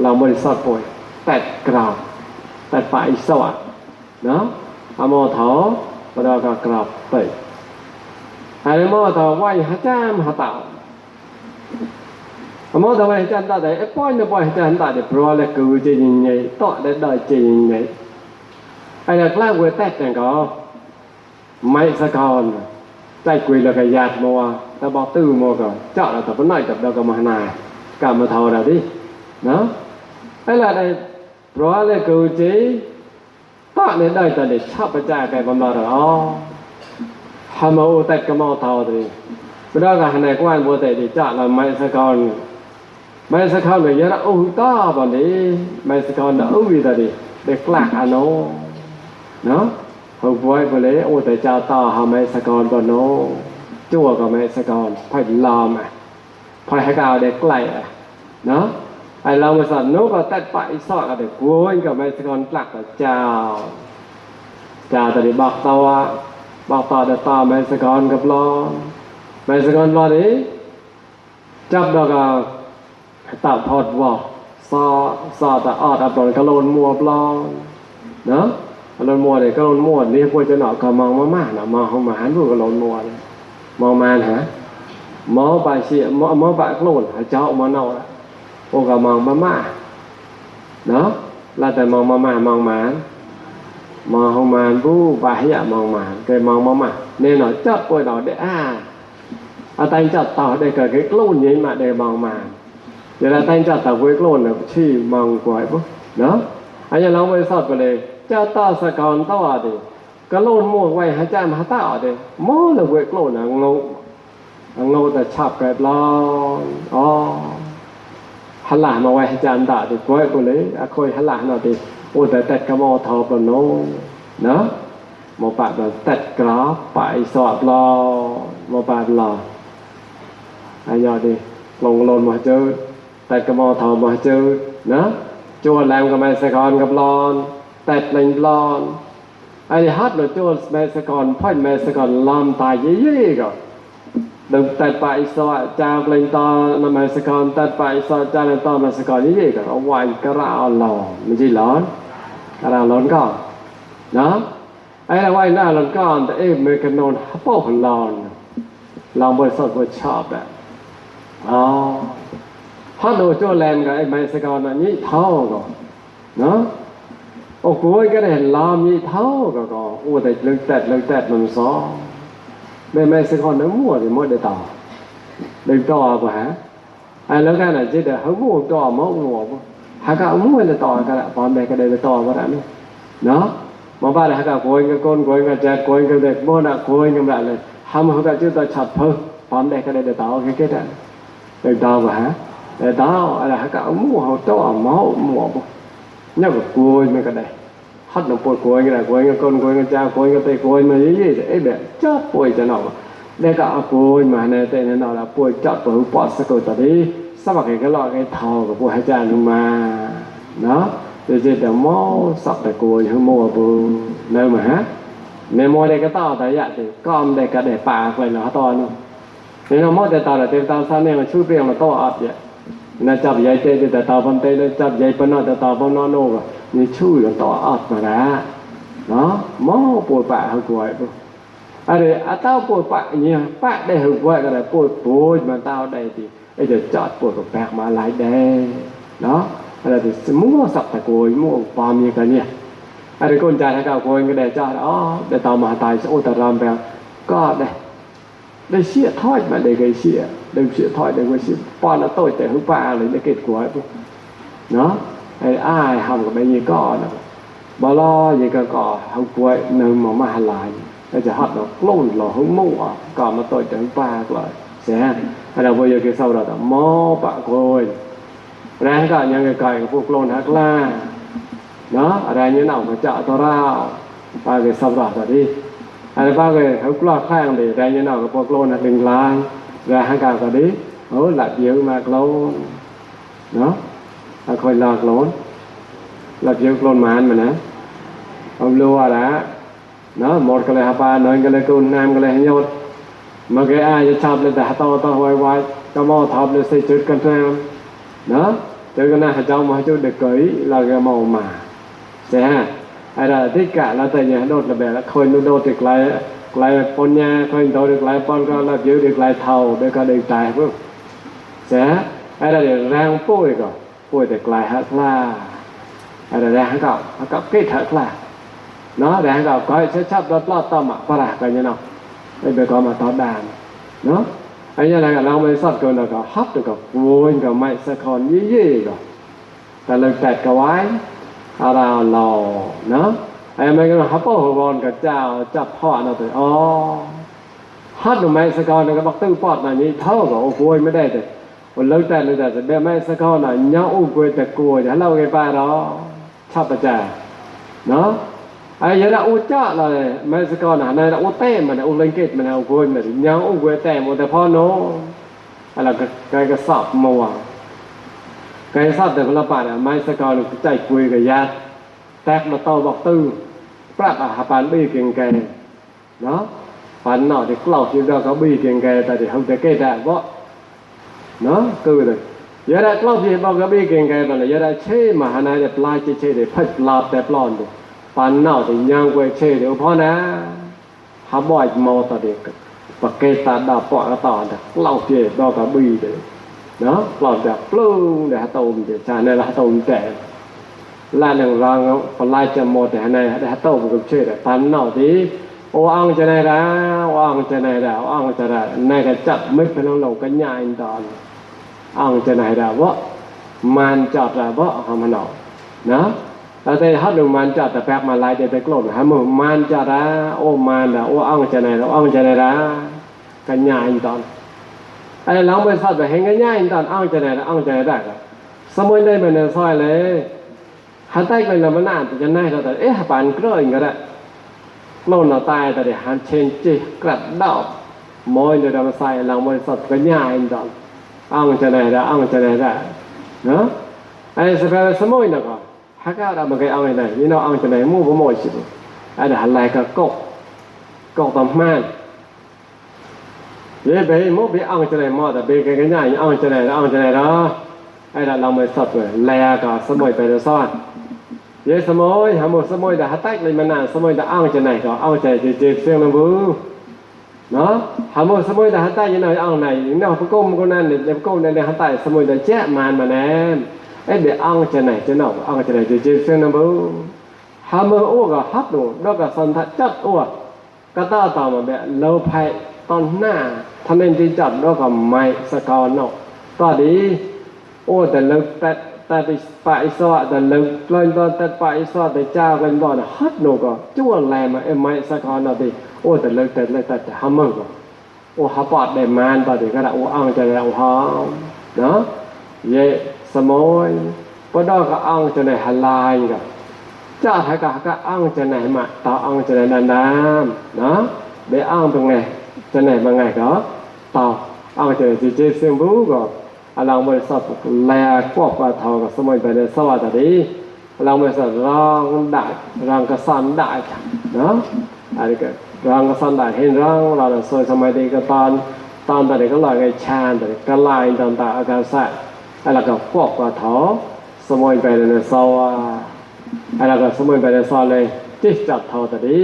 เราบริสุทธิ์ป่วยตัดกราบตัดปะอีสวัสดิ์เนาะหาหมอทอแล้วก็กราบเตะหาหมอทอไหวหาcha mà tạoหาหมอทอไหวหาcha tạoแต่ป้อยเนี่ยป้อยหาcha tạoแต่เพราะอะไรคือจริงไงต่อได้ได้จริงไงไอ้กล้าเวทแต่ก็ไม่สะกอนใจกุยแล้วก็หยาดมัวแต่บอกตื้อมัวก็เจาะแล้วแต่บ่น้อยกับดอกก็มาหนากำมาเท่าแล้วดิเนาะไอ้ละได้เพราะอะไรกูจีต่อเนี่ยได้แต่เด็กชอบประจายไปบำราอ๋อหามาแต่ก็มาเท่าดิบ่ได้ก็หันไหนกวนบ่แต่ดิเจาะแล้วไม่สะกอนไม่สะกอนเนี่ยยะโอ้ต้อบ่นี่ไม่สะกอนดอกวิตาดิเด็กลากอะโนเนาะหกไว้ไปเลยโอ้แต่เจ้าต่อหาไม่สกอนก่อนโนจั่วก็ไม่สกอนไผ่ลอมไผ่ให้กาวเด็กไกลเนาะไอ้เรามาสั่นโนก็ตัดไปซอกกับเด็กกวนกับไม่สกอนกลักกับเจ้าแต่ดิบอกต่อเด็กต่อไม่สกอนกับรอไม่สกอนรอดิจับดอกก็ตัดพอดว่าซอแต่ออดอับดอนกระโลนมัวปลอเนาะกระโลนมัวเนี่ยกระโลนมัวนี่พวกจะหนอก็มองมากๆนะมองเข้ามาหันพวกกระโลนมัวมองมาฮะมองไปเสียมองไปกระโลนหาเจ้ามาเนาะพวกก็มองมากๆ เนาะแล้วแต่มองมามองหมานมองของมันผู้บาหิยะมองหมานเคยมองมาเนี่ยหน่อยจับป่วยดอกได้เอาตังจับต่อได้เกิดcái cloneนี้มาได้มองมาเดี๋ยวตังจับต่อvới cloneน่ะชื่อมองกวยปุ๊เนาะอันนี้เราไปสอบกันเลยเจ้าต่อสกอนต่อดิก็โลนมั่วไว้ให้จ้ามาต่อดิหมอเลยvới cloneน่ะงงแต่ฉับกับลอนหันหลังมาไว้ให้จานด่าดิกวยกูเลยค่อยหันหลังหน่อยดิโอ้แต่กระมอทอปโนเนาะหมอปะแบบตัดกราฟไปสอบรอหมอปะรอไอ้ยอดิลงลนมาเจอตัดกระมอทอมาเจอเนาะจวนแรงกับแม่สกอนกับลอนตัดเลงลอนไอ้ฮัดโดจวนแม่สกอนพ่อยแม่สกอนลอมตายเย่ๆก็ดึงตัดไปสอจาวเลงตอนแม่สกอนตัดไปสอจาวเลงตอนแม่สกอนเย่ๆก็เอาไว้กระราวหลอนไม่ใช่หลอนกระราวหลอนก็เนาะไอ้ไว้หน้าหลอนก็แต่เมกันนอนโป้หลอนลองบ่สดบ่ชอบแบบพอดูโจแลมกับไอ้ไมสกอนอันนี้เท่าก็เนาะโอ้โหก็ได้ลามนี้เท่าก็โอ้แต่เรื่องแต่มันซ้อไมสกอนนั้นมั่วดิมั่วได้ต่อได้ต่อป่ะฮะไอ้แล้วกันน่ะจิได้เฮามั่วต่อมั่วบ่หากเอามั่วได้ต่อก็ได้พร้อมได้ก็ได้ต่อบ่ได้เนาะบ่ว่าได้หากโกยก็โกยก็แจกโกยก็ได้บ่น่ะโกยก็ได้เลยทำเฮาก็จิต่อฉับเพิ่มพร้อมได้ก็ได้ต่อแค่ๆได้ได้ต่อป่ะฮะแต่ต่ออะไรหากเอามั่วเฮาต่อมั่วบ่เนี่ยก็โกยมันก็ได้ฮัดลงปวดโกยก็ได้โกยก็ก้นโกยก็จ้าโกยก็เตะโกยมาเยอะๆแบบจับป่วยจะเนาะได้ก็เอาโกยมาในแต่นั้นเนาะละป่วยจับป่วยปอดสะกดตอนนี้สมักให้ก็ลอกให้เท่ากับป่วยให้จานลงมาเนาะเดี๋ยวจะหมอสับแต่โกยให้มั่วบ่เนาะมาฮะแม่หมอได้ก็ต่อแต่ยะติก้อมได้ก็ได้ปากไปเนาะตอนนู้นนี่เนาะหมอได้ต่อแต่เต็มตาซ่าเนี่ยมันชื่อเปรี้ยงมาต่ออัดเนี่ยนะจับใหญ่เตแต่ต่อพันเตเลยจับใหญ่ปนแต่ต่อปนโนก็นี่ชื่อต่ออัดมาแล้วเนาะหมอปวดปากให้กวยบ่อะไรอะเต้าปวดปากเนี่ยปากได้ให้กวยก็ได้ปวดมาเต้าได้ติไอ้จะจอดปวดกับแปกมาหลายแดเนาะอะไรที่สมัวสับตะโกยมั่วปามีกันเนี่ยอะไรก้นใจให้ก้าวโกยก็ได้จอดได้ต่อมาตายโอตรามแบบก็ได้เสียถอยมาได้ไกเสียได้เสียถอยได้ไว้เสียป้อนแล้วโตแต่หูปลาเลยได้เกิดกวยปุ๊เนาะไอ้อ้ายทำกับไอ้นี่ก็นะบ่รออย่างก็เฮากวยนึงมาหลายแล้วจะฮัดดอกกล้นหล่อหึงมั่วก็มาโตแต่หูปลาก็แซ่อันนั้นบ่อยากจะเศร้าแล้วหมอปะโกยแล้วก็ยังไกลกับพวกโลนฮักล่าเนาะอะไรเนี่ยเนาก็จะตอราวปาก็สำหรับตอนนี้อันนี้ป้าก็เฮากล้าข้างดิอะไรเนี่ยเนาก็พวกโลนฮักดึงลายแล้วฮักกาก็ดิหลับเยอะมากโลนเนาะค่อยหลับโลนหลับเยอะโลนมานมานะเอารู้ว่าละเนาะหมดก็เลยหาปลาเนินก็เลยกุนน้ำก็เลยให้ยศมาแกจะชอบเลยแต่ต่อไว้ก็มอทอบเลยใส่จุดกันแทนเนาะเจอกันนะเจ้ามาจุดเด็กเกยเราก็มองมาใช่ฮะไอ้เราที่กะเราแต่เนี่ยโดดระเบิดแล้วคอยโดดติดไล่ปนยาคอยโดดติดไล่ปนก็รับเยอะติดไล่เท่าเด็กก็เด็กตายปุ๊บใช่ฮะไอ้เราเดี๋ยวแรงป่วยก็ป่วยแต่ไกลฮักล่าไอ้เราแรงฮักกับเกตฮักล่าเนาะแรงกับก็ชับรถลอดต่อมาปะละกันเนี่ยเนาะไอ้เบก็มาต่อด่านเนาะไอ้เนี่ยอะไรเราไม่สอดกันแล้วก็ฮับแล้วก็โวยก็ไม่สะคอนเย่ๆก็แต่เลยแตกก็ไว้อาราหล่อเนาะไอ้ไม่ก็ฮับโป้หัวบอลกับเจ้าจับพ่อเนาะตัวฮัดไม่สะคอนแล้วก็บักตื้อปอดหน่อยนี้เท่ากับโอ้โหไม่ได้แต่วันเลยแต่จะแบบไม่สะคอนหน่อยเนาะอุ้งกวยแต่กลัวจะเล่าไงป้าเราชอบประจาเนาะไอ้ยาละอุจจาเลยไม่สกอนะในละอุเต้มันอุเลงเกตมันเอาโกยมันยังอุกวยแต่หมดแต่พ่อโนอะไรก็สอบมัวไกสอบแต่พละปาดไม่สกอนะใจกุยกับญาติแตกมาโตบอกตื้อปรับหาปานบี้เก่งแกเนาะปันเนาะที่กล่าวที่เราเขาบี้เก่งแกแต่ที่เฮาจะเกตได้บ่เนาะคือเลยยาละกล่าวที่บอกเขาบี้เก่งแกตอนนั้นยาละเช่มาหานาจะปลายเช่ได้พัดลาบแต่ปลอนดูปันเนาะที่ยังกวยเช่เดี๋ยวพอนะหาบ่อยมอตะเด็กปะเกตาดาปอต่อน่ะเล่าเจดอกกะบี้เด้เนาะเล่าจากปลื้งได้หาตมเด้ชาในละตมแต่ ละหนึ่งรองปลายจะหมดแต่ในได้โตบุกเชื่อตันเนาะดีโอ้อังจะไหนล่ะอังจะไหนล่ะอังจะได้ในก็จับไม่เป็นลงก็ย่ายตอนอังจะไหนล่ะวะมันจับล่ะวะหามันเนาะนะแล้วแต่ฮัดดูมันจับแต่แปลกมาลายแต่กลมหามันจะได้โอ้มันล่ะโอ้อังจะไหนล่ะอังจะไหนล่ะก็ย่ายตอนไอ้เราไปสัตว์ไปเห็นก็ย่ายตอนอังจะไหนล่ะอังจะไหนได้ก็สมุนได้เป็นซอยเลยหันใต้ไปแล้วมันน่าจะน่าแต่ปานเกลือก็ได้โลนเอาตายแต่หันเชนจิกระดอกมอยเดี๋ยวมาใส่หลังบริษัทก็ย่ายตอนอังจะไหนได้อังจะไหนได้เนาะไอ้สภาพสมุนน่ะก็ฮักเรามันก็เอาไหนนี่เนาะอังจะไหนมู่บ่หมดสิไอ้เดี๋ยวหันไหลก็กต่อมันเย้ไปมู่ไปอังจะไหนหมดแต่ไปก็ย่ายอังจะไหนอังจะไหนเนาะไอ้เราบริษัทเลยแลก็สมุนไปแล้วซ่อนเยสมอยหาหมดสมอยแต่หาแตกเลยมันน่ะสมอยแต่อ้างจะไหนก็อ้างใจเจ็บเสียงนำบูเนาะหาหมดสมอยแต่หาแตกยังไงอ้างไหนเนาะพวกก้มคนนั้นเนี่ยก้มในหาแตกสมอยแต่แจ๊ะมันมาแน่เอ๊ะเดี๋ยวอ้างจะไหนจะเนาะอ้างจะไหนเจ็บเสียงนำบูหามืออ้วก็ฮับดูแล้วก็สันทัดจัดอ้วก็ต่อมาแบบเราไผตอนหน้าทำเป็นที่จัดแล้วก็ไม่สกอเนาะก็ดีโอ้แต่เราแต่ไปปะไอ้ซอแต่เราลอยตอนแต่ปะไอ้ซอแต่เจ้ากันบ่น่ะฮัดโนก็จ้วนแลมาไม้สักคอนติโอ้แต่เราแต่หามึงก็โอ้หาปอดได้มานตอนนี้ก็ได้โอ้อังจะแล้วหอมเนาะเยสมอยบ่ดอกก็อังจะได้หลายก็จ้าให้ก็อังจะไหนมาต่ออังจะได้นานๆเนาะได้อังตรงไหนจะไหนมาไงก็ต่ออังจะได้เจเสียงบูก็เราบริษัทแลกวบว่าเท่ากับสมัยไปในสวัสดีเราบริษัทรองได้รองกระสันได้เนาะอันนี้ก็รองกระสันได้เห็นรองเราสวยสมัยดีก็ตอนเด็กก็ลอยไงชานแต่ก็ลายต่างๆอาการแสบอะไรก็กวบว่าเท่าสมัยไปในสวัสอะไรก็สมัยไปในสวัสเลยจิตจับเท่าแต่ดี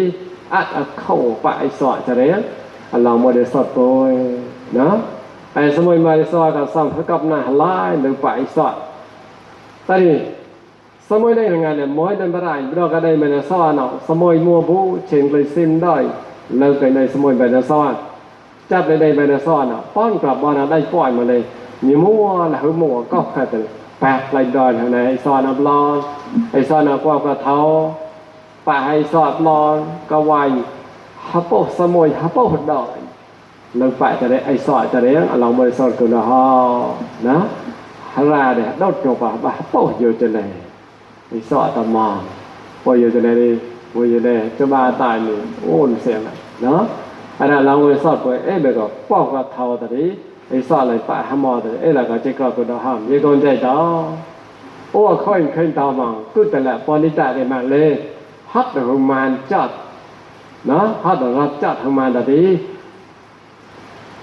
อัดเข้าไปสอดจะเรียนเราบริษัทตัวเนาะไอ้สมัยมาในซอยก็สั่งเขากับหน้าลายหรือไปสอดตอนนี้สมัยได้ยังไงเนี่ยมอยเดินไปได้เราก็ได้มาในซอยเนาะสมัยมัวบูเชิงเลยซิมได้เลิกไปในสมัยไปในซอยจับได้ไปในซอยเนาะป้อนกลับบ้านได้ปล่อยมาเลยมีมัวหรือมัวก็แค่แต่แปะไหลดอนในไอ้ซอยน้ำร้อนไอ้ซอยน้ำกว่ากระเท้าปะให้ซอยร้อนก็ไวฮับโปสมัยฮับโปหดดอยเราไปจะได้ไอ้สอดจะได้เราไม่สอดกันฮะนะฮาราเนี่ยดดจบป่ะโป้อยู่จะไหนไอ้สอดตะมองโป้อยู่จะไหนดิโป้อยู่ไหนจะบ้าตายนี่โอ้เสียงเนาะอันนั้นเราไม่สอดไปเอ๊ะแบบก็ป้องกับเท่าแต่ดิไอ้สอดเลยป่ะฮามอแต่เอ๊ะเราก็จะกลับกันห้ามยังคนใจดอโอ้ค่อยขึ้นตามองกูแต่ละปอนิตาได้มาเลยฮัดเดือดมันจัดเนาะฮัดเดือดจัดทำมาแต่ดิ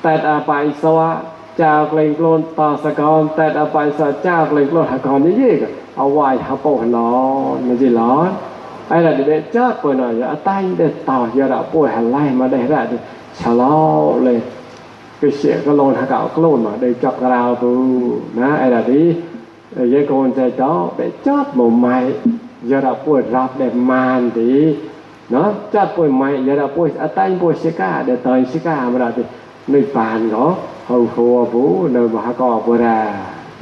แต่อาไปสวะเจ้าเกรงโกลนต่อสกอนแต่อาไปสวะเจ้าเกรงโกลนหักอนนี่ก็เอาไว้หาโปหันร้อนมันจะร้อนไอ้ละเด็กจัดป่วยหน่อยอย่าใต้เด็ดต่ออย่าละป่วยหันไล่มาได้ละชะลอเลยไปเสียก็ลงหักเอาโกลนมาได้จับกระดาษปูนะไอ้ละดียายโกนใจจ้อไปจัดหมู่ใหม่อย่าละป่วยรับได้มานดีเนาะจัดป่วยใหม่อย่าละป่วยใต้ป่วยชิก้าเดี๋ยวต่อยชิก้ามาละดิในปานก็เขาหัวปูในมหากรปุระ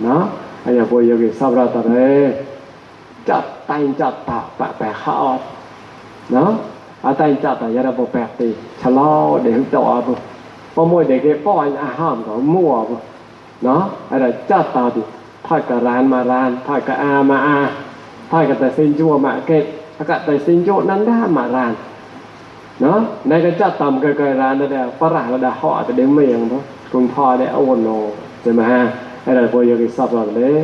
เนาะไอ้พวกยังสอบเราตอนนี้จัดแต่งจัดตาแปะข้าวเนาะแต่งจัดแต่ยาดาบแปะตีชะลอเด็กตัวปูพอมวยเด็กป้อนอาหารก็มั่วปูเนาะไอ้จัดตาดิถ้ากับร้านมาร้านถ้ากับมาถ้ากับแต่สินจั่วมาเกตถ้ากับแต่สินจั่วนั้นได้มาร้านเนาะในก็จัดตำเกยๆร้านนั่นแหละฝรั่งระดับห่อแต่เดี๋ยวเมียงเพราะคุณพ่อได้เอาวนโนใช่ไหมฮะไอ้เราพวกยังสอบเราเลย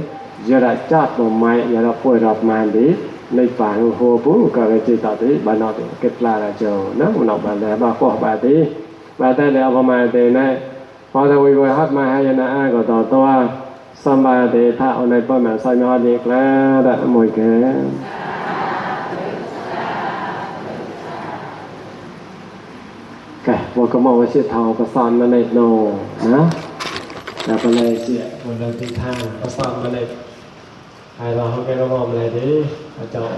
จะได้จัดบ่ไม้อย่าเราป่วยรับมันดีในป่าหัวปุ๊ก็เลยจิตตัดที่บ้านนอกเก็บปลาเจ้าเนาะมันออกมาแล้วบ้าพ่อบ้าตีบ้าแต่แล้วประมาณเดือนนี้พอจะวิวฮัดมาให้ยานาก็ต่อตัวสบายดีถ้าเอาในป้อมแม่ใส่ยอดอีกแล้วได้หมดแก่ว่าก็มองว่าเสียทองประสานมาในโนนะแต่ไปเลยเสียคนเราที่ทางประสานมาใน hai lo không cái nó mồm này thì cho